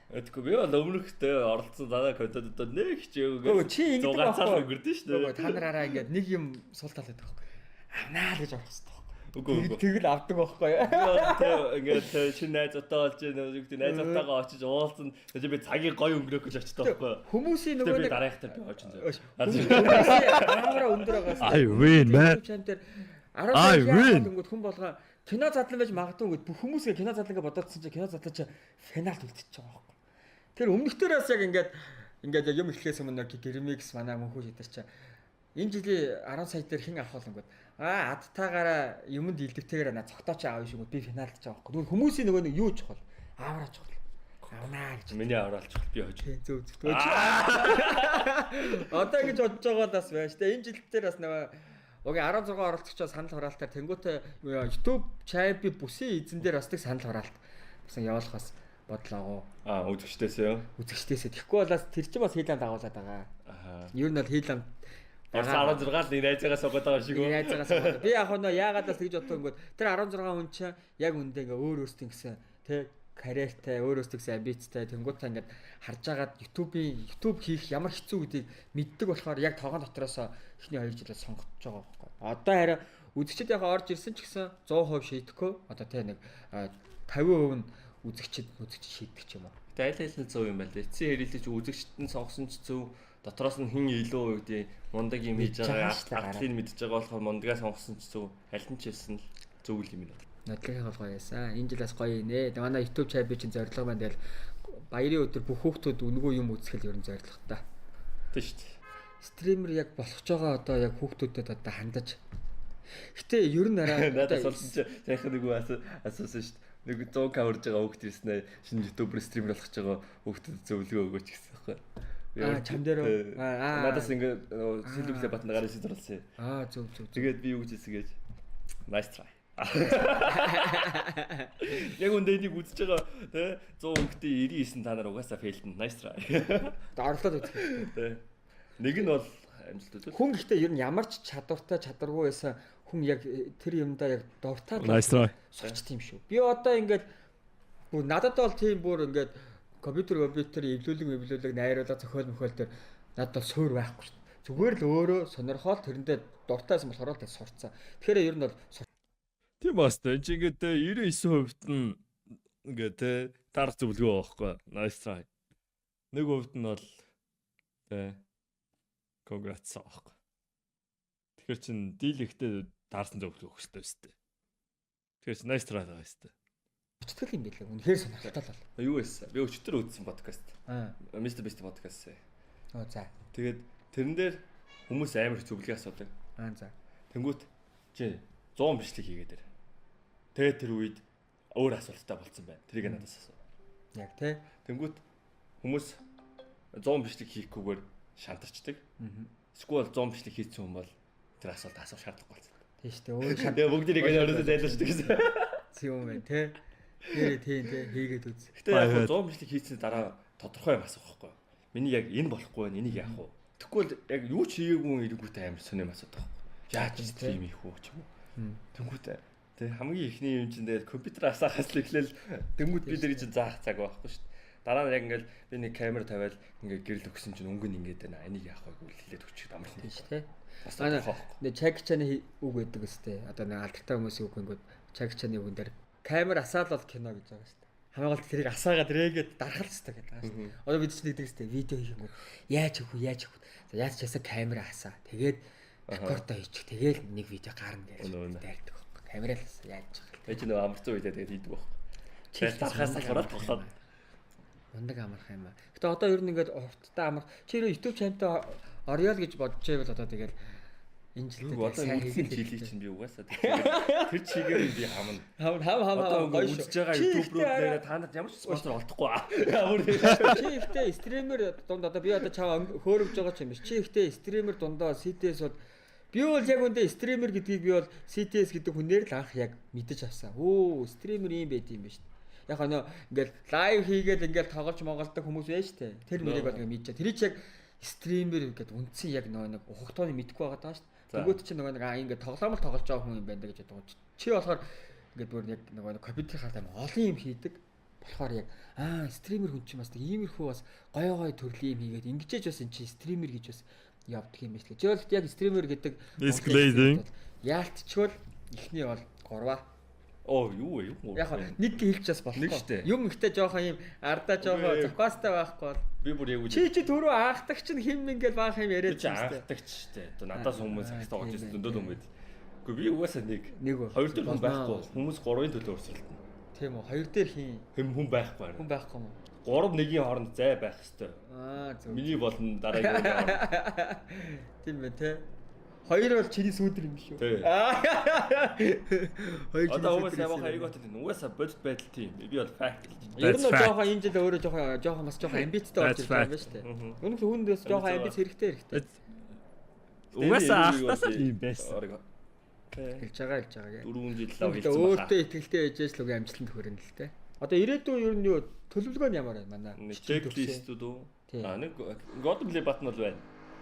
Speaker 4: Тэгэхгүй би бол өмнөхтэй оролцсон дараа контентууд нэг хичээгөө.
Speaker 2: Чи ингэдэг байхгүй
Speaker 4: өнгөрдөн шүү дээ.
Speaker 2: Та нар араа ингээд нэг юм сул тал байдаг байхгүй. Авнаа л гэж орох хэрэгтэй байхгүй.
Speaker 4: Үгүй.
Speaker 2: Тэгэл авдаг байхгүй.
Speaker 4: Тэг ингээд шинэ найзуудтай болж юу гэдэг найзуудтайгаа очиж уулзсан. Тэгээ би цагийг гоё өнгөрөөх гэж очдог байхгүй.
Speaker 2: Хүмүүсийн нөгөө
Speaker 4: нэг дараагтаа би очиж зөө.
Speaker 2: Хүмүүсийн аавраа өндөр байгаас.
Speaker 4: I win man.
Speaker 2: I win. Тэнгүүд хүн болгоо кино задлан байж магадгүй гэд бүх хүмүүсээ кино задлан гэж бодоодсон чинь кино задлан чи финалд үлдчихэж байгаа байхгүй. Тэр өмнөхдөр бас яг ингээд ингээд юм эхлэхээс өмнө Гэрмикс манай мөнхүү шидэр чи энэ жилийн 10 сая дээр хэн авах вэ гэд адтаагаараа юмд илдэвтэйгээр на цогтооч аав шиг би финалд ч байгаа байхгүй. Тэгвэл хүмүүсийн нөгөө нэг юу чухал? Аавраа чухал. Авнаа гэж.
Speaker 4: Миний авраал чухал би хож.
Speaker 2: Зөв зөв. Одоо ингэж бодож байгаа л бас байж. Тэгээ энэ жил дээр бас нөгөө Угийн 16 оролцогчоо санал хураалтаар тэнгуүтэ YouTube Champion бүсийн эзэн дээр бас нэг санал хураалт бас явуулах бас бодлоо.
Speaker 4: Аа үзэгчдээсээ юу?
Speaker 2: Үзэгчдээсээ. Тэгэхгүй бол бас тэр чинь бас хийлам дагуулад байгаа.
Speaker 4: Аа.
Speaker 2: Ер нь бол хийлам
Speaker 4: 16 л нэг найзаагаа суугаад байгаа шиг үү?
Speaker 2: Найзаагаа суугаад. Би яг нөө яагаад бас тэгж боддог юм гээд тэр 16 хүн чинь яг үндэ ингээ өөр өөрсдөө гэсэн тэ карьертай, өөр өөрсдөө гэсэн амбицтай тэнгуүтээ ингээд харж агаад YouTube хийх ямар хэцүү гэдгийг мэддэг болохоор яг тогоон дотроос эхний 2 жилээ сонгож байгаа байхгүй. Одоо харин үзэгчд яг орж ирсэн ч гэсэн 100% шийдэхгүй. Одоо тэ нэг 50% нь үзэгчд шийддэг ч юм уу.
Speaker 4: Гэтэ аль аль нь зөв юм байна лээ. Эцсийн хэрэглэж үзэгчд нь сонгосон ч зөв, дотроос нь хэн илүү юу гэдэг мундаг юм хийж байгаа, артлыг мэдж байгаа болохоор мундгаа сонгосон ч зөв, аль нь ч хэлсэн л зөв л юм байна.
Speaker 2: Нодлогын хол гоё яасан. Энэ жил бас гоё нэ. Манай YouTube channel чинь зорилго маань тэгэл баярын өдөр бүх хүүхдүүд үнэгүй юм үзэх л ер нь зорилготой.
Speaker 4: Тийм шүү дээ.
Speaker 2: Стример яг болох ч байгаа одоо яг хүүхдүүдэд одоо хандаж. Гэтэ ер нь арай
Speaker 4: надад болсон чи сайхан нэг асуусан шүү дээ. Нэг 100к урж байгаа хүүхд ирсэн ээ. Шинэ YouTuber стример болох ч байгаа хүүхдэд зөвлөгөө өгөөч гэсэн байхгүй.
Speaker 2: Аа чам дээр үү? Аа
Speaker 4: надаас ингээ сэлбэлээ батна гараа шийдвэр болсон.
Speaker 2: Аа зөв зөв.
Speaker 4: Тэгээд би юу гэж хэлсэн гэж nice try. Яг үндэ энийг үзэж байгаа тэ 100 өнгөтэй 99 та нар угаасаа фейлдэн nice try.
Speaker 2: Орлоод үзэх.
Speaker 4: Тэ. Нэг нь бол амжилт үзэл.
Speaker 2: Хүн гэхдээ ер нь ямар ч чадвартай чадваргүй байсан хүн яг тэр юмдаа яг дуртай сурч тийм шүү. Би одоо ингээд бүр надад бол тийм бүр ингээд компьютер эвлүүлэг найруулга зохиол мөхөөл дээр надад бол суур байхгүй шүү. Зүгээр л өөрөө сонирхол тэрэндээ дуртайсан болохоор л сурцсан. Тэгэхээр ер нь бол
Speaker 4: тийм бас тэ чи ингээд 99% нь ингээд тэ дарах зөвлөгөө байхгүй. Nice try. Нэг хувьд нь бол тэ congrats аахгүй. Тэгэхээр чин дийлэгтэй дарсан зөвлөгөө өгөх хэрэгтэй өстэй. Тэгэхээр чин nice try байгаа өстэй.
Speaker 2: Өчтгөл юм билээ. Үнэхээр сонирхолтой л бол.
Speaker 4: Юу байсан? Би өчтөр үзсэн подкаст. Mr Beast подкаст.
Speaker 2: Оо за.
Speaker 4: Тэгээд тэрэн дээр хүмүүс амар зөвлөгөө асуудаг.
Speaker 2: Аа за.
Speaker 4: Тэнгүүт чи 100 бичлэг хийгээд ир. Тэгээд тэр үед өөр асуулттай болцсон байна. Тэрийг надаас асуу.
Speaker 2: Яг тий.
Speaker 4: Тэнгүүт хүмүүс 100 бичлэг хийхгүйгээр шантарчдаг. Эсвэл 100 бичлэг хийсэн хүн бол тэр асуулт асуух шаардлагагүй болсон.
Speaker 2: Тийм шүү дээ. Өөр шат.
Speaker 4: Тэгээ бүгдийг нэг өөрөөсөө зайлуулдаг гэсэн.
Speaker 2: Тийм юм байна тий. Нэрээ тийм тий хийгээд үз.
Speaker 4: Гэтэ яг 100 бичлэг хийсний дараа тодорхой юм асуух байхгүй. Миний яг энэ болохгүй байна. Энийг яах вэ? Тэгэхгүй бол яг юу ч хийгээгүй эргүүтэй амар сонио юм асуудаг байхгүй. Яаж стрим хийх үү ч юм уу. Тэнгүүт тэг хамгийн ихний юм чинь тэгээд компьютер асаахаас л эхлээл тэнгүүт би тэр чинь заах цаг байхгүй шүү дээ. Дараа нь яг ингээл би нэг камер тавиал ингээд гэрэл өгсөн чинь өнгө нь ингээд байна. Энийг яах вэ гэвэл хэлээд өгчих амархан
Speaker 2: тийм шүү дээ. Бас нэг Чак Чаны үг байдаг өстэй. Одоо нэг алдартай хүмүүсийн үг ингээд Чак Чаны үгэн дээр камер асаал бол кино гэж байгаа шүү дээ. Хамгийн гол тэрийг асаагаад рээгээд дарах л хэрэгтэй гэдэг байгаа шүү дээ. Одоо бид ч нэгдэг өстэй видео хийх юм яаж хийх вэ? Яаж хийх вэ? За яаж ч ясаа камера асаа. Тэгээд рекордоо хийчих. Тэгээл нэг видео гарна гэж дайрдаг байхгүй. Камера л асаа яаж байгаа.
Speaker 4: Тэ чи нөгөө амарцсан үедээ тэгээд хийдэг байхгүй. Тэгээд дарахаас ахвараад тоглоод
Speaker 2: мундаг амарх юм аа. Гэтэ одоо ер нь ингээд урттай амарх. Чи ер нь YouTube channel-тай орё л гэж бодож байвал одоо тэгэл Энэ жилдээ
Speaker 1: Одоо
Speaker 2: сайн
Speaker 1: сайн
Speaker 2: хийх
Speaker 1: жилийг чинь би угаасаа тэр чигээр би хамна.
Speaker 2: Хам хам хам
Speaker 1: Одоо
Speaker 2: хам гоё
Speaker 1: ингээ
Speaker 2: шүү.
Speaker 1: үзэж байгаа
Speaker 2: Чи
Speaker 1: YouTube
Speaker 2: ихтэй
Speaker 1: руу
Speaker 2: арай-
Speaker 1: нэрэ та нарт ямар ч спонсор олдохгүй. Ямар
Speaker 2: Чи ихтэй streamer дунд одоо би одоо чам хөөрөмж байгаа ч юм биш. Чи ихтэй streamer дундаа CTS бол би бол яг үндэ streamer гэдгийг би бол CTS гэдэг хүнээр л анх яг мэдэж авсан. Өө streamer ийм байд юм биш. Яг нөө ингээл live хийгээл ингээл тоглож монголдог хүмүүс байж тээ. Тэр мөрийг бол ингээ мэдчихэ. Тэр чи яг streamer гэдэг үндсэн яг нөө нэг ухагтууны мэдэхгүй байгаа даа шүү дээ. Тэгвэл чи нөгөө нэг аа ингээ тоглоом л тоглож байгаа хүн юм байна да гэж боддог. Чи болохоор ингээд бүр яг нөгөө нэг компьютер хартаа олон юм хийдэг. Болохоор яг аа streamer хүн чинь бас нэг иймэрхүү бас гоё гоё төрлийн юм хийгээд ингэжээж бас эн чи streamer гэж бас явдаг юм байна шүү дээ. Чи бол яг streamer гэдэг
Speaker 4: Escalating.
Speaker 2: Яалтчвал эхний бол 3-аа.
Speaker 1: Оо юу вэ? Юу?
Speaker 2: Яг нэг хэлж бас болохгүй.
Speaker 1: Нэг штэ.
Speaker 2: Юм ихтэй жоохон юм ардаа жоохон
Speaker 1: Үгүй.
Speaker 2: запастай байхгүй бол
Speaker 1: Би бүр яг
Speaker 2: чи чи түрүү анхдагч нь хим ингээл баах юм
Speaker 1: би
Speaker 2: яриад
Speaker 1: чи
Speaker 2: байсан штэ.
Speaker 1: анхдагч штэ. Одоо надаас хүмүүс
Speaker 2: Аа,
Speaker 1: их тоглож
Speaker 2: тийм
Speaker 1: ирсэн
Speaker 2: ээ,
Speaker 1: зөндөл
Speaker 2: тийм.
Speaker 1: юм байд. Гэхдээ би угаасаа нэг.
Speaker 2: Нэг ба.
Speaker 1: Хоёр дээр хүн
Speaker 2: Болно.
Speaker 1: байхгүй. Хүмүүс гурвын төлөө өрсөлдөнө.
Speaker 2: Тийм үү. Хоёр дээр хин
Speaker 1: Хэм хүн байхгүй.
Speaker 2: хүн байхгүй юм уу?
Speaker 1: Гурав нэгийн хооронд зай байх хэвээр.
Speaker 2: Аа зөв.
Speaker 1: Миний болон дараагийн хооронд.
Speaker 2: Тийм ээ те. Хоёр бол чиний сүүдэр юм шүү.
Speaker 1: Тий.
Speaker 2: Аа. Хоёр чиний
Speaker 1: Одоо хүмүүс
Speaker 2: сүүдэр
Speaker 1: явах
Speaker 2: юм.
Speaker 1: аяг батал угаасаа бодит байдал тийм. Би бол fact гэж.
Speaker 2: Ер нь
Speaker 4: That's fact.
Speaker 2: жоохон энэ жил өөрөө жоохон жоохон бас жоохон амбицтай болж
Speaker 4: That's
Speaker 2: ирж байгаа юм байна шүү дээ. Үнэхээр хүндээс жоохон амбиц хэрэгтэй хэрэгтэй.
Speaker 4: Угаасаа анхнаасаа л юм байсан.
Speaker 2: Хэлж байгаа хэлж байгаа гэ.
Speaker 1: 4 жил лав
Speaker 2: Гэхдээ
Speaker 1: хийсэн баха.
Speaker 2: өөртөө итгэлтэй ээжээс л үгүй амжилтанд хүрнэ л те. Одоо ирээдүйн ер нь юу төлөвлөгөө нь ямар байна манай?
Speaker 1: Нэг checklist-үүд үү?
Speaker 2: Тий.
Speaker 1: Аа нэг Golden Play button бол байна.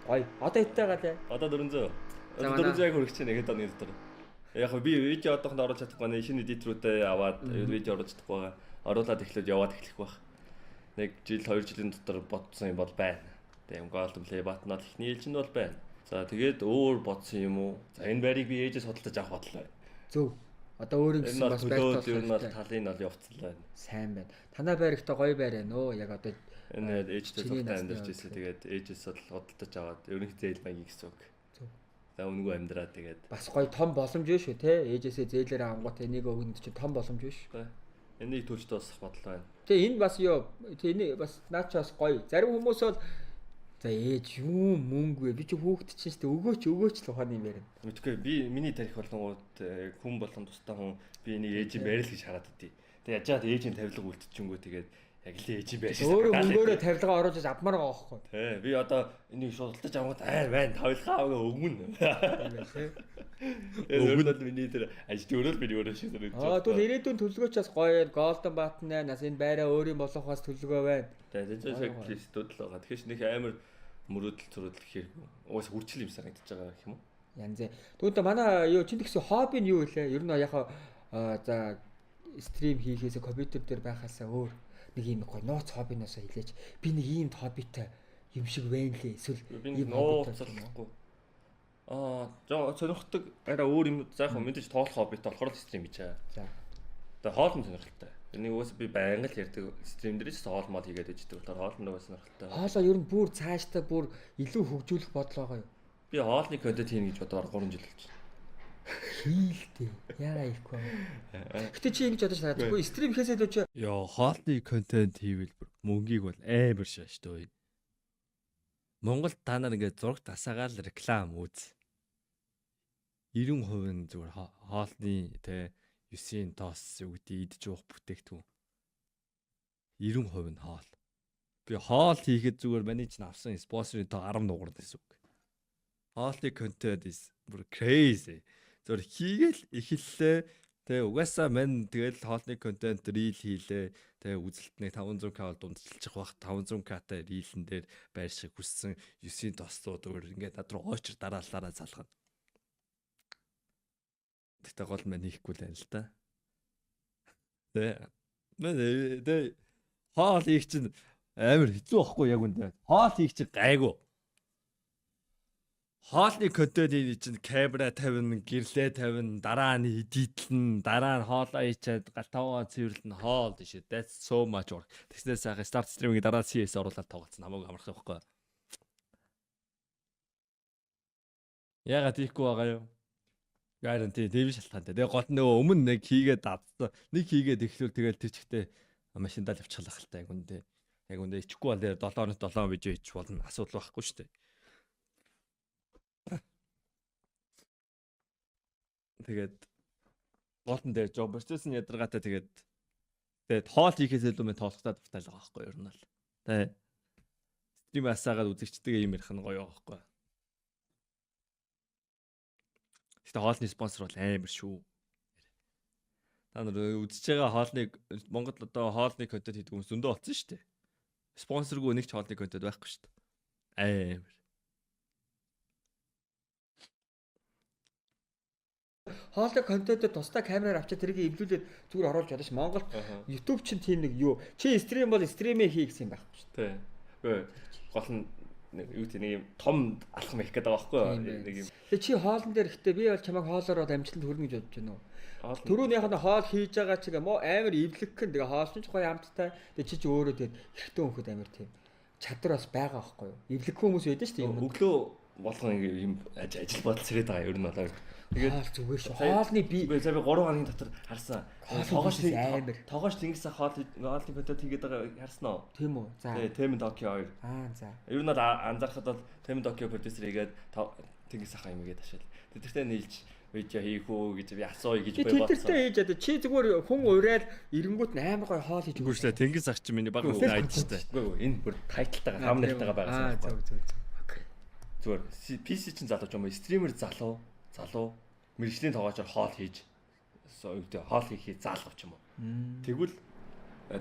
Speaker 2: Гоё. Одоо хэдтэй байгаа лээ.
Speaker 1: Одоо 400.
Speaker 2: За,
Speaker 1: Одоо 400 яг хүрэх чинь нэг хэд оны дотор. Яг хөө би видео одоохонд оруулж чадахгүй нэ шинэ editor-уудаа аваад видео оруулж чадахгүй байгаа. Оруулаад эхлээд яваад эхлэх байх. Нэг жил хоёр жилийн дотор бодсон юм бол байна. Тэгээ Golden Play button бол эхний ээлжинд бол байна. За тэгээд өөр бодсон юм уу? За энэ байрыг би ээжээс худалдаж авах бодлоо.
Speaker 2: Зөв. Одоо өөр юм
Speaker 1: Энэ
Speaker 2: гэсэн
Speaker 1: бол
Speaker 2: бас байр
Speaker 1: төлөөд ер нь бол
Speaker 2: хэрэгтэй.
Speaker 1: талын бол явцлаа байна.
Speaker 2: Сайн байна. Танай байр ихтэй гоё байр байна өө. Яг одоо
Speaker 1: Энэ ээжтэй
Speaker 2: Чиний
Speaker 1: зуртай
Speaker 2: насны
Speaker 1: амьдарч
Speaker 2: хувьд.
Speaker 1: ирсэн. Тэгээд ээжээс худалдаж аваад ерөнхий зээл маягийн гэсэн үг.
Speaker 2: Зөв.
Speaker 1: За үнэгүй амьдраа тэгээд
Speaker 2: бас гоё том боломж шүү те. Ээжээсээ зээлээр авангууд энийг өгнөд чи том боломж биш.
Speaker 1: Энийг төлж дуусгах бодлоо байна.
Speaker 2: Тэгээ энэ бас юу тэгээ энэ бас наад чи бас гоё. Зарим хүмүүс бол за ээж юу мөнгө вэ? Би чи хүүхэд чинь шүү дээ. Өгөөч өгөөч л ухааны юм ярина.
Speaker 1: Мэдгүй би миний тарих болонгууд хүн болгон тустай хүн би энийг ээжийн байр л гэж хараад идэв. Тэгээ яаж яагаад ээжийн тавилга үлдчихэнгүү тэгээд яг л ээжийн байр шиг.
Speaker 2: Өөрөө
Speaker 1: санагдаад
Speaker 2: мөнгөөрөө
Speaker 1: идэв.
Speaker 2: тавилгаа оруулж авмаар байгаа байхгүй.
Speaker 1: Тий би одоо энийг шууд худалдаж авангууд айр байна тавилгаа авгаа өгнө.
Speaker 2: Тийм байх тий.
Speaker 1: Өгнө бол миний тэр ажил өөрөө л миний өөрөө шиг санагдаж
Speaker 2: Аа тэгвэл ирээдүйн төлөвлөгөөч бас гоё байна. Golden Button байна. Бас энэ байраа өөрийн болгох бас төлөвлөгөө байна.
Speaker 1: Тэгээ энэ шиг листүүд л байгаа. Тэгэхээр ч нэг амар мөрөөдөл зөрөөдөл гэхээр угаасаа үрчил юм санагдаж байгаа гэх юм уу?
Speaker 2: Янз. Тэгвэл манай юу чинь тэгсэн хобби нь юу вэ? Ер нь яг за стрим хийхээсээ компьютер дээр байхаасаа өөр нэг юм гоё нууц хоббиноосоо хэлээч. Би нэг ийм хоббитой юм шиг байна лээ. Эсвэл
Speaker 1: Би нэг
Speaker 2: ийм хоббитой юм уу?
Speaker 1: нууцлахгүй. Аа, жоо сонирхдаг арай өөр юм за яг мэдээж тоолох хоббитой болохоор л стрим хийж байгаа.
Speaker 2: За.
Speaker 1: Тэгээ хоол нь сонирхолтой. Энийг уус би байнга л ярьдаг стрим дээр ч хоол мол хийгээд иждэг болохоор хоол нь уус сонирхолтой.
Speaker 2: Хоолоо ер нь бүр цаашдаа бүр илүү хөгжүүлэх бодол байгаа юу?
Speaker 1: Би хоолны контент хийнэ гэж бодоор 3 жил болж байна.
Speaker 2: Хийлтэй. Яа ихгүй юм. Гэтэ чи ингэж бодож байгаа. Тэгвэл стрим хийхээсээ илүү чи
Speaker 4: Йоо, хоолны контент хийвэл бүр мөнгийг бол амар шааш дөө. Монгол та нар ингээд зураг тасаагаал реклам үз. 90% нь зүгээр хоолны те 9-ийн тоос юу гэдэг идэж уух бүтээгдэхүүн. 90% нь хоол. Би хоол хийхэд зүгээр миний чинь авсан спонсорын тоо 10 нугарна гэсэн үг. Хоолны контент is бүр crazy. Зүгээр хийгээл эхэллээ. Тэ угаасаа мань тэгэл хоолны контент reel хийлээ. Тэ үзэлт нэг 500k бол дундчилчих бах. 500k-тай reel-эн дээр байр шиг хүссэн 9-ийн тослууд өөр ингээд над руу очир дараалалаараа залгана. Гэтэ гол мань хийхгүй л байна л да. Тэ мань тэ хоол хийх чинь амар хэцүү байхгүй яг үндэ. Хоол хийх чинь гайгүй. Хоолны контент хийх чинь камера тавина, гэрлээ тавина, дараа нь edit-лэн, дараа нь хоолоо хийчихэд гал таваа цэвэрлэн хоол тийшээ. That's so much work. Тэгснээр сайхан start streaming дараа CS оруулаад тоглоцсон хамаагүй амарх байхгүй. Ягаад тийхгүй байгаа юм? Гарин тий тийм шалтгаантай. Тэгээ гол нь нөгөө өмнө нэг хийгээд дадсан. Нэг хийгээд эхлүүл тэгэл тэр чигтээ машиндаа л явчихлаа хэл та яг үндэ. Яг үндэ ичихгүй бол дээр 7 хоног 7 видео хийчих болно. Асуудал байхгүй шүү дээ. Тэгээд голн дээр жоо процесс нь ядаргаатай тэгээд тэгээд хоол хийхээс илүү мен тоглохтой дуртай л байгаа байхгүй юу ер нь бол. Тэ. Stream асаагаад үзэгчтэйгээ юм ярих нь гоё байгаа байхгүй. Гэтэ хоолны спонсор бол амар шүү. Та нар үзэж байгаа хоолны Монгол одоо хоолны контент хийдэг хүмүүс зөндөө болсон шүү дээ. Спонсоргүй нэг ч хоолны контент байхгүй шүү дээ. Амар.
Speaker 2: Хоолны контентэд тусдаа камераар авчиад тэрийг эвлүүлээд зүгээр оруулж чадна ш. Монголд YouTube чинь тийм нэг юу. Чи stream бол stream ээ хий гэсэн юм байхгүй ш.
Speaker 3: Тий. Үгүй гол нь нэг юу гэдэг нэг юм том алхам их гэдэг байгаа байхгүй юу? Нэг юм.
Speaker 2: Тэгээ чи хоолн дээр ихтэй би бол чамайг хоолоор бол амжилтанд хүрнэ гэж бодож байна уу? Түрүүн яг нь хоол хийж байгаа чиг мо амар эвлэгхэн. Тэгээ хоол чинь ч гоё амттай. Тэгээ чи ч өөрөө тэгээд хэрэгтэй өнөхөд амар тийм чадвар бас байгаа байхгүй юу? Эвлэгхэн хүмүүс байдаг шүү дээ юм.
Speaker 3: Өглөө болгон ингээ юм ажил бодол сэрээд байгаа ер нь бол.
Speaker 2: Тэгээд хоол зүгээр шүү. Хоолны би
Speaker 3: би 3 хоногийн дотор харсан.
Speaker 2: Тогоош амар.
Speaker 3: Тогоош Чингис хаан хоолны контент хийгээд байгаа харсан уу?
Speaker 2: Тийм үү. За.
Speaker 3: Тэгээ Тэм Токио 2.
Speaker 2: Аа за.
Speaker 3: Ер нь бол анзаархад бол Тэм Токио продюсер хийгээд Чингис хаан юм хийгээд ашаал. Тэдэртэй нийлж видео хийх үү гэж би асууя гэж
Speaker 2: би бодсон. Тэдэртэй хийж ядаа. Чи зүгээр хүн уриал эренгүүт нь амар гоё хоол хийж
Speaker 4: өгсөн шүү дээ. Тэнгис ах чи миний баг хүн айд шүү дээ.
Speaker 3: Үгүй ээ энэ бүр title тайгаа thumbnail тайгаа байгаа
Speaker 2: юм. Аа зөв зөв зөв. Окей.
Speaker 3: Зүгээр PC чинь залуу ч юм уу streamer залуу мэргэжлийн тоогоочоор хоол хийж юу гэдэг хоол хийхийг заалгав ч юм уу. Тэгвэл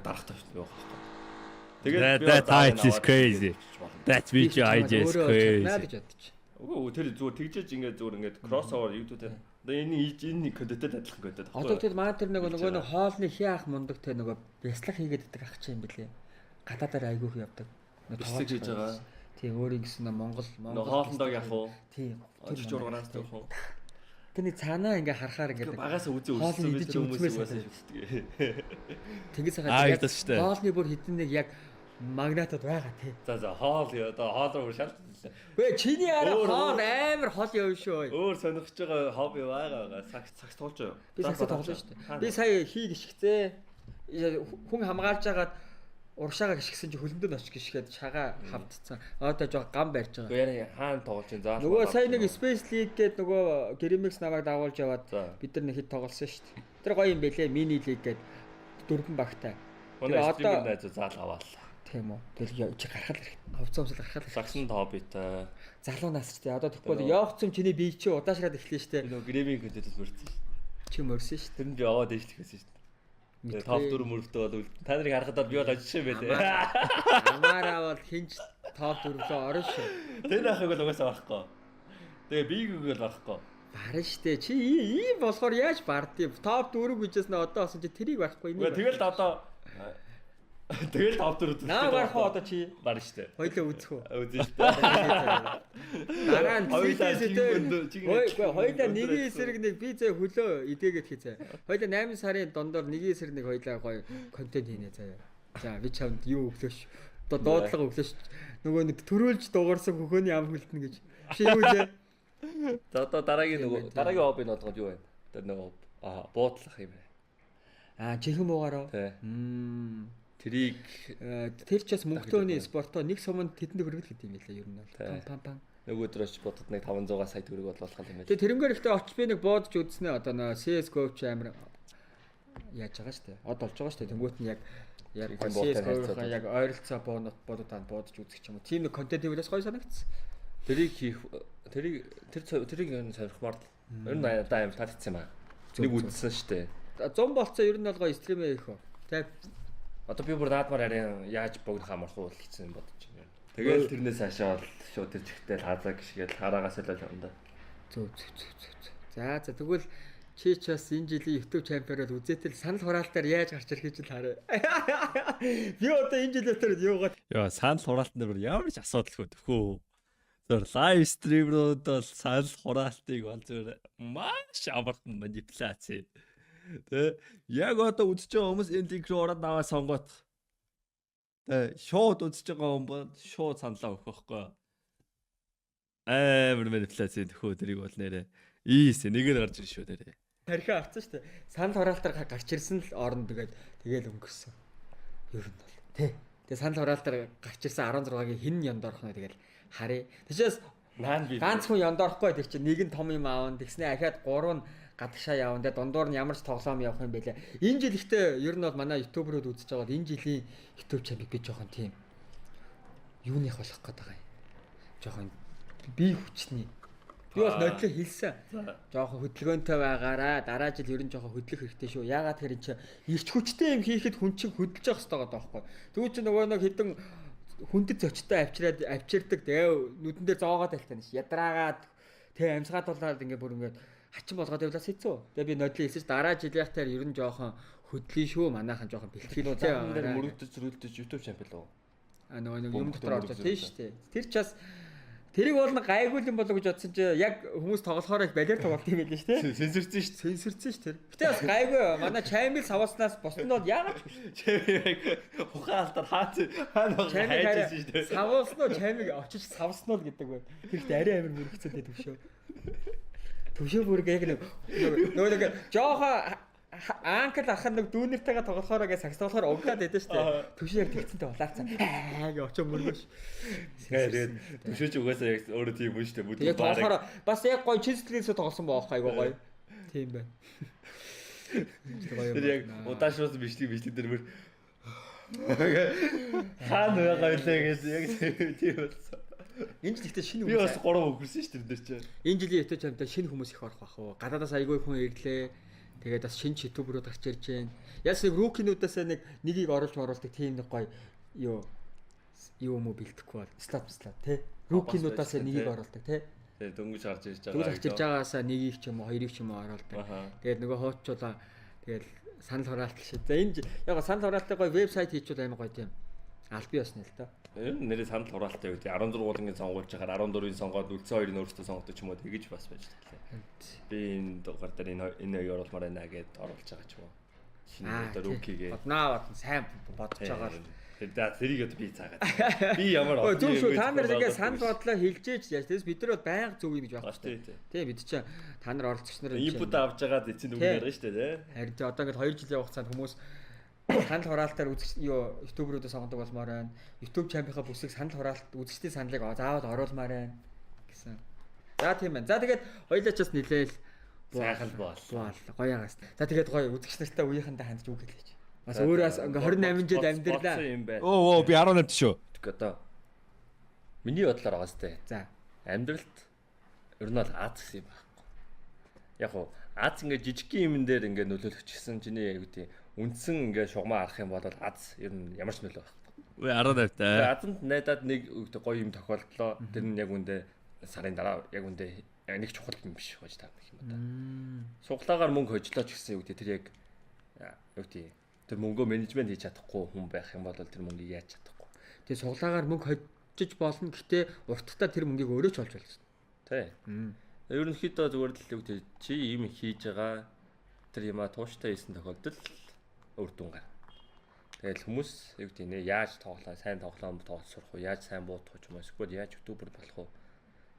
Speaker 3: дарах тавьсан байх байхгүй.
Speaker 4: Тэгээд that title is crazy. That video idea is crazy.
Speaker 2: гэж бодчих.
Speaker 3: Үгүй тэр зүгээр тэгжээж ингээд зүгээр ингээд crossover YouTube дээр одоо энэ контентэд адилхан контент
Speaker 2: байхгүй. Одоо тэр манай тэр нөгөө нэг хоолны хий ах мундаг те нөгөө бяцлах хийгээд идэх ах чи юм бэлээ. Гадаадаар айгүйх явдаг.
Speaker 3: Нөгөө хийж байгаа.
Speaker 2: Тийм өөр ингэсэн Монгол
Speaker 3: хоолндоо явах уу?
Speaker 2: Тийм.
Speaker 3: Тэр 6-аас явах уу?
Speaker 2: Тэр нэг цаанаа ингээ харахаар ингээ
Speaker 3: багасаа үзээ өссөн би тэр хүмүүс угаасаа шүтдэг.
Speaker 2: Тэнгис хагаа хоолны бүр хитэн нэг яг магнатод байгаа тий.
Speaker 3: За хоол одоо хоол руу шалтлаа.
Speaker 2: Үгүй чиний араа хоол амар хол явна шүү.
Speaker 3: Өөр сонирхож байгаа хобби байгаа. Сакс тоглож юу?
Speaker 2: Би сакс тоглож шүү дээ. Би сая хий гიშгцээ. Хүн хамгаалж агаад уршаага гიშгсэн чи хөлөндөө очиж гიშгээд шагаа хавдцсан. Одоо жоо гам барьж байгаа.
Speaker 3: Гэхдээ яа хаана тоглож чинь заа.
Speaker 2: Нөгөө сая нэг Space League гэдэг нөгөө Grimix намайг дагуулж яваад бид нар нэг хэд тоглосон шүү дээ. Тэр гоё юм бэлээ. Mini League гэдэг дөрвөн багтай.
Speaker 3: Тэгээ одоо найзуу заал аваалаа.
Speaker 2: Тийм үү. Тэгэл чи гарах л хэрэгтэй. Хувцас өмсөл гарах л хэрэгтэй.
Speaker 3: Саксанд хоббитай.
Speaker 2: Залуу нас ч тий. Одоо тэгэхгүй бол явах зам чиний бие чи удаашраад эхлэв шүү дээ.
Speaker 3: Нөгөө Griming контентээс мөрсөн шүү дээ.
Speaker 2: Чи мөрсөн шүү дээ.
Speaker 3: Тэр нь би яваад ээжлэх байсан шүү дээ. Топ 4 мөрөвдөө бол та нарыг харахад бол би бол очиж юм байлээ.
Speaker 2: Амаараа бол хинч топ 4-лөө орно шүү.
Speaker 3: Тэр ахыг бол угаасаа барахгүй. Тэгээ бигийг бол барахгүй.
Speaker 2: Барна штэ. Чи ийм болохоор яаж бардыг? Топ 4 гэжээс нэ одоо болсон чи тэрийг барахгүй.
Speaker 3: Тэгэл одоо тэгэл топ 4
Speaker 2: үзэх. Наа барах уу одоо чи?
Speaker 3: Барна штэ.
Speaker 2: Хоёлаа үзэх үү?
Speaker 3: Үзэн штэ.
Speaker 2: Дараа нь Үгүй хоёлаа нэгin эсрэг нэг би зэ хөлөө идээгээд хий зэ. Хоёлаа 8 сарын дундор нэгin эсрэг нэг хоёлаа гоё контент хийнэ заяа. За би чамд юу өглөөш. Одоо дуудлага өглөөш. Нөгөө нэг төрүүлж дуурсан хөхөөний ам хөлтнө гэж. Чи юу лээ?
Speaker 3: За одоо дараагийн нөгөө дараагийн хобби нь болгоод юу вэ? Тэр нөгөө буудлах юм байна.
Speaker 2: Аа жинхэнэ буугаараа.
Speaker 3: Тэрийг
Speaker 2: тэр ч бас мөнгөтөөний спортоо нэг суманд тэдэнд хөргөл гэдэг юм лээ ер нь бол. Пам пам пам.
Speaker 3: Нөгөө өдөр очиж бодод нэг 500 сая төгрөг болох юм байна.
Speaker 2: Тэгээ тэрнгээр ихтэй очиж би нэг буудаж үзснэ одоо нөө CS:GO ч амар яаж байгаа штэ. Од болж байгаа штэ. Тэнгүүт нь яг CS:GO-ийн яг ойролцоо буунууд буудаад буудаж үзэх ч юм уу. Тийм нэг контент хийвэл бас гоё санагдсан.
Speaker 3: Тэрийг хийх тэрийг ер нь сонирхмаар л. Ер нь надад амар таалагдсан юм аа. Нэг үзсэн штэ.
Speaker 2: 100 болцоо ер нь бол гоё стримээ хийх үү. Тэ.
Speaker 3: Одоо би бүр наадмаар арай яаж богдох амарх уу гэсэн юм бодож байна. Тэгэл тэрнээс хашаа бол шууд тэр чигтэл хазаа гიშгээл хараагаас л явна да.
Speaker 2: Зөв зөв зөв зөв. За за тэгвэл чи ч бас энэ жилийн YouTube чемпионоор үзээтэл санал хураалтаар яаж гарч ирэх гэж л харъя. Би одоо энэ жилээр юугаа.
Speaker 4: Йоо санал хураалтан дээр ямар ч асуудалгүй төхөө. Зөв live stream рууд бол санал хураалтыг бол зөв маш амархан манипуляц. Тэ яг одоо үзэж байгаа хүмүүс энэ линк рүү ороод наваа сонгоот. Тэ шууд үзэж байгаа хүн бол шууд саналаа өгөх байхгүй. Амар манипуляц төхөө тэрийг бол нэрээ. Ийс нэгээр гарч ирнэ шүү нэрээ.
Speaker 2: Тархиа авцсан шүү дээ. Санал хураалтаар гарч ирсэн л орно тэгээд тэгэл өнгөрсөн. Ер нь бол тий. Тэгээ санал хураалтаар гарч ирсэн 16-гийн хэн яндорох нь тэгэл харъя. Тэшээс
Speaker 3: наан би
Speaker 2: ганц хүн яндорохгүй тэр чинь нэг нь том юм аавн тэгснэ ахаад гурав нь Гадагшаа явна. Тэгээ дундуур нь ямар ч тоглоом явах юм бэлээ. Энэ жил ихтэй ер нь бол манай YouTuber үүд үзэж байгаа бол энэ жилийн YouTube чамыг би жоохон тийм юуных болох гээд байгаа юм. Жоохон бие хүчний. Би бол нодлоо хэлсэн. Жоохон хөдөлгөөнтэй байгаараа дараа жил ер нь жоохон хөдлөх хэрэгтэй шүү. Яагаад тэр эн чинь ирч хүчтэй юм хийхэд хүн чинь хөдөлж явах хэрэгтэй байгаа байхгүй. Тэгвэл чи нөгөө нэг хэдэн хүндэт зочтой авчираад авчирдаг. Тэгээ нүдэн дээр зоогоод байлтаа ш. Ядраагаад тэгээ амьсгаад болоод ингээ бүр ингээ хачин болгоод явлаас хэцүү. Тэгээ би нодлоо хэлсэн ш. Дараа жилийнх дээр ер нь жоохон хөдлөе шүү. Манайхан жоохон бэлтгэлтэй
Speaker 3: Заахан дээр мөрөгдөж зөрүүлдэж YouTube чампион лөө.
Speaker 2: А нөгөө нэг юм дотор орж тийм шүү дээ. Тэр ч бас тэрийг бол гайгүй юм болоо гэж бодсон чи яг хүмүүс тоглохоор их балиар тоглолт юм байл шүү дээ.
Speaker 3: Сенсорцсон шүү дээ.
Speaker 2: Сенсорцсон шүү тэр. Гэтэ бас гайгүй. Манай чаймил савааснаас босд нь бол яагаад ч биш.
Speaker 3: Чамиг ухаан алдаар хаана
Speaker 2: Чаймиг
Speaker 3: хайж ирсэн шүү дээ.
Speaker 2: Савуулсан уу чаймиг очиж савсан уу гэдэг бай. Тэр ихтэй арай амар мөрөгцөөд төвшөө. Төвшөө бүр яг нэг нөгөө нэг жоохон анкл ах нэг дүүнэртэйгээ тоглохоор ингээ сагс тоглохоор углаад байдсан шүү дээ. Төвшөө яг тэгцэнтэй улаацсан. Аа гэ очоо мөргөөш.
Speaker 3: Тэгээд төвшөөч угаасаа яг өөрөө тийм юм шүү дээ.
Speaker 2: Тэгээд тоглохоор бас яг гоё чин сэтгэлээсээ тоглосон баах айгуу гоё. Тийм байна.
Speaker 3: Тэр яг удаашруулсан бичлэг дээр мөр хаана байгаа вэ гэж яг тийм болсон.
Speaker 2: Энэ жил ихтэй шинэ
Speaker 3: хүмүүс. Би бас 3 өнгөрсөн шүү дээ тэр чинь.
Speaker 2: Энэ жилийн YouTube чамтай шинэ хүмүүс их орох бах уу. Гадаадаас айгүй хүн ирлээ. Тэгээд бас шинэ YouTuber үүд гарч ирж байна. Яс нэг rookie нуудаас нэг нэгийг оруулж оруулдаг тийм нэг гоё юу юм уу бэлтгэхгүй бол слот слот тий. Rookie нуудаас нэгийг оруулдаг тий.
Speaker 3: Тэгээд дөнгөж гарч ирж байгаа.
Speaker 2: Дөнгөж гарч ирж байгаагаасаа нэгийг ч юм уу хоёрыг ч юм уу оруулдаг. Тэгээд нөгөө хуучуулаа тэгээд санал хураалт шиг. За энэ яг санал хураалттай гоё вебсайт хийчихвэл амар гоё тийм. Албан ёсны л доо.
Speaker 3: Ер нь нэрээ санал хураалттай юу гэдэг 16 гуулангийн сонгуулж байгаа 14-ийн сонгоод үлдсэн хоёрыг өөрсдөө сонгодог ч юм уу тэгэж бас байж талаа. Би энэ дугаар дээр энэ хоёр оруулмаар байна гэд оруулж байгаа ч юм уу. Шинэ одоо рүүкигээ.
Speaker 2: Боднаа бодно сайн бодож байгаа л.
Speaker 3: Тэр да тэрийг одоо би цаагаад. Би ямар
Speaker 2: олон зөв шүү та нар ингээ санал бодлоо хэлжээч яаж. Тэгээс бид нар бол байнга зөв юм гэж байхгүй шүү. Тий бид чинь та нар оролцогч нар
Speaker 3: инпут авч байгаад эцсийн дүн гарна шүү дээ тий.
Speaker 2: Харин одоо ингээд 2 жилийн хугацаанд хүмүүс санал хураалтаар үзэгч юу YouTuber үүдээ сонгодог болмоор байна. YouTube чампийнхаа бүсийг санал хураалт үзэгчдийн саналыг заавал оруулмаар байна гэсэн. За тийм байна. За тэгээд хоёлаа ч бас нилээл
Speaker 3: сайхан бол.
Speaker 2: Гоё ягаас. За тэгээд гоё үзэгч нартай үеийнхэндээ хандж үг хэлээч. Бас өөрөөс ингээ 28 жил амьдралаа.
Speaker 1: Өө би 18 шүү.
Speaker 3: Тэг одоо миний бодлоор байгаа сте.
Speaker 2: За.
Speaker 3: Амьдралд ер нь бол аз гэсэн юм байхгүй. Яг уу аз ингээ жижигхэн юмн дээр ингээ нөлөөлөх ч гэсэн чиний яг үгүй үндсэн ингээ шугамаа арах юм бол аз ер нь ямар ч нөлөө байхгүй.
Speaker 4: Үгүй 18 та.
Speaker 3: Азанд найдаад нэг гоё юм тохиолдлоо. Тэр нь яг үндэ сарын дараа яг үндэ нэг чухал юм биш гэж таарна юм да. Суглаагаар мөнгө хожлоо ч гэсэн юу гэдэг тэр яг юу гэдэг тэр мөнгөө менежмент хийж чадахгүй хүн байх юм бол тэр мөнгийг яаж чадахгүй.
Speaker 2: Тэгээ суглаагаар мөнгө хожиж болно гэхдээ уртдаа тэр мөнгийг өөрөө ч олж болно.
Speaker 3: Тий. Ерөнхийдөө зүгээр л юу гэдэг чи юм хийж байгаа тэр юмаа тууштай хийсэн тохиолдолд үр дүн гарна. Тэгэл хүмүүс юу гэдэг нэ яаж тоглоо, сайн тоглоом тоглож сурах уу, яаж сайн буудах уу ч юм уу, эсвэл яаж YouTuber болох уу.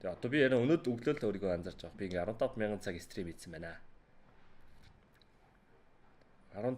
Speaker 3: Тэгээ одоо би яриа өнөөд өглөө л өөрийгөө анзаарч байгаа. Би ингээ 15,000 цаг стрим хийсэн байна. 15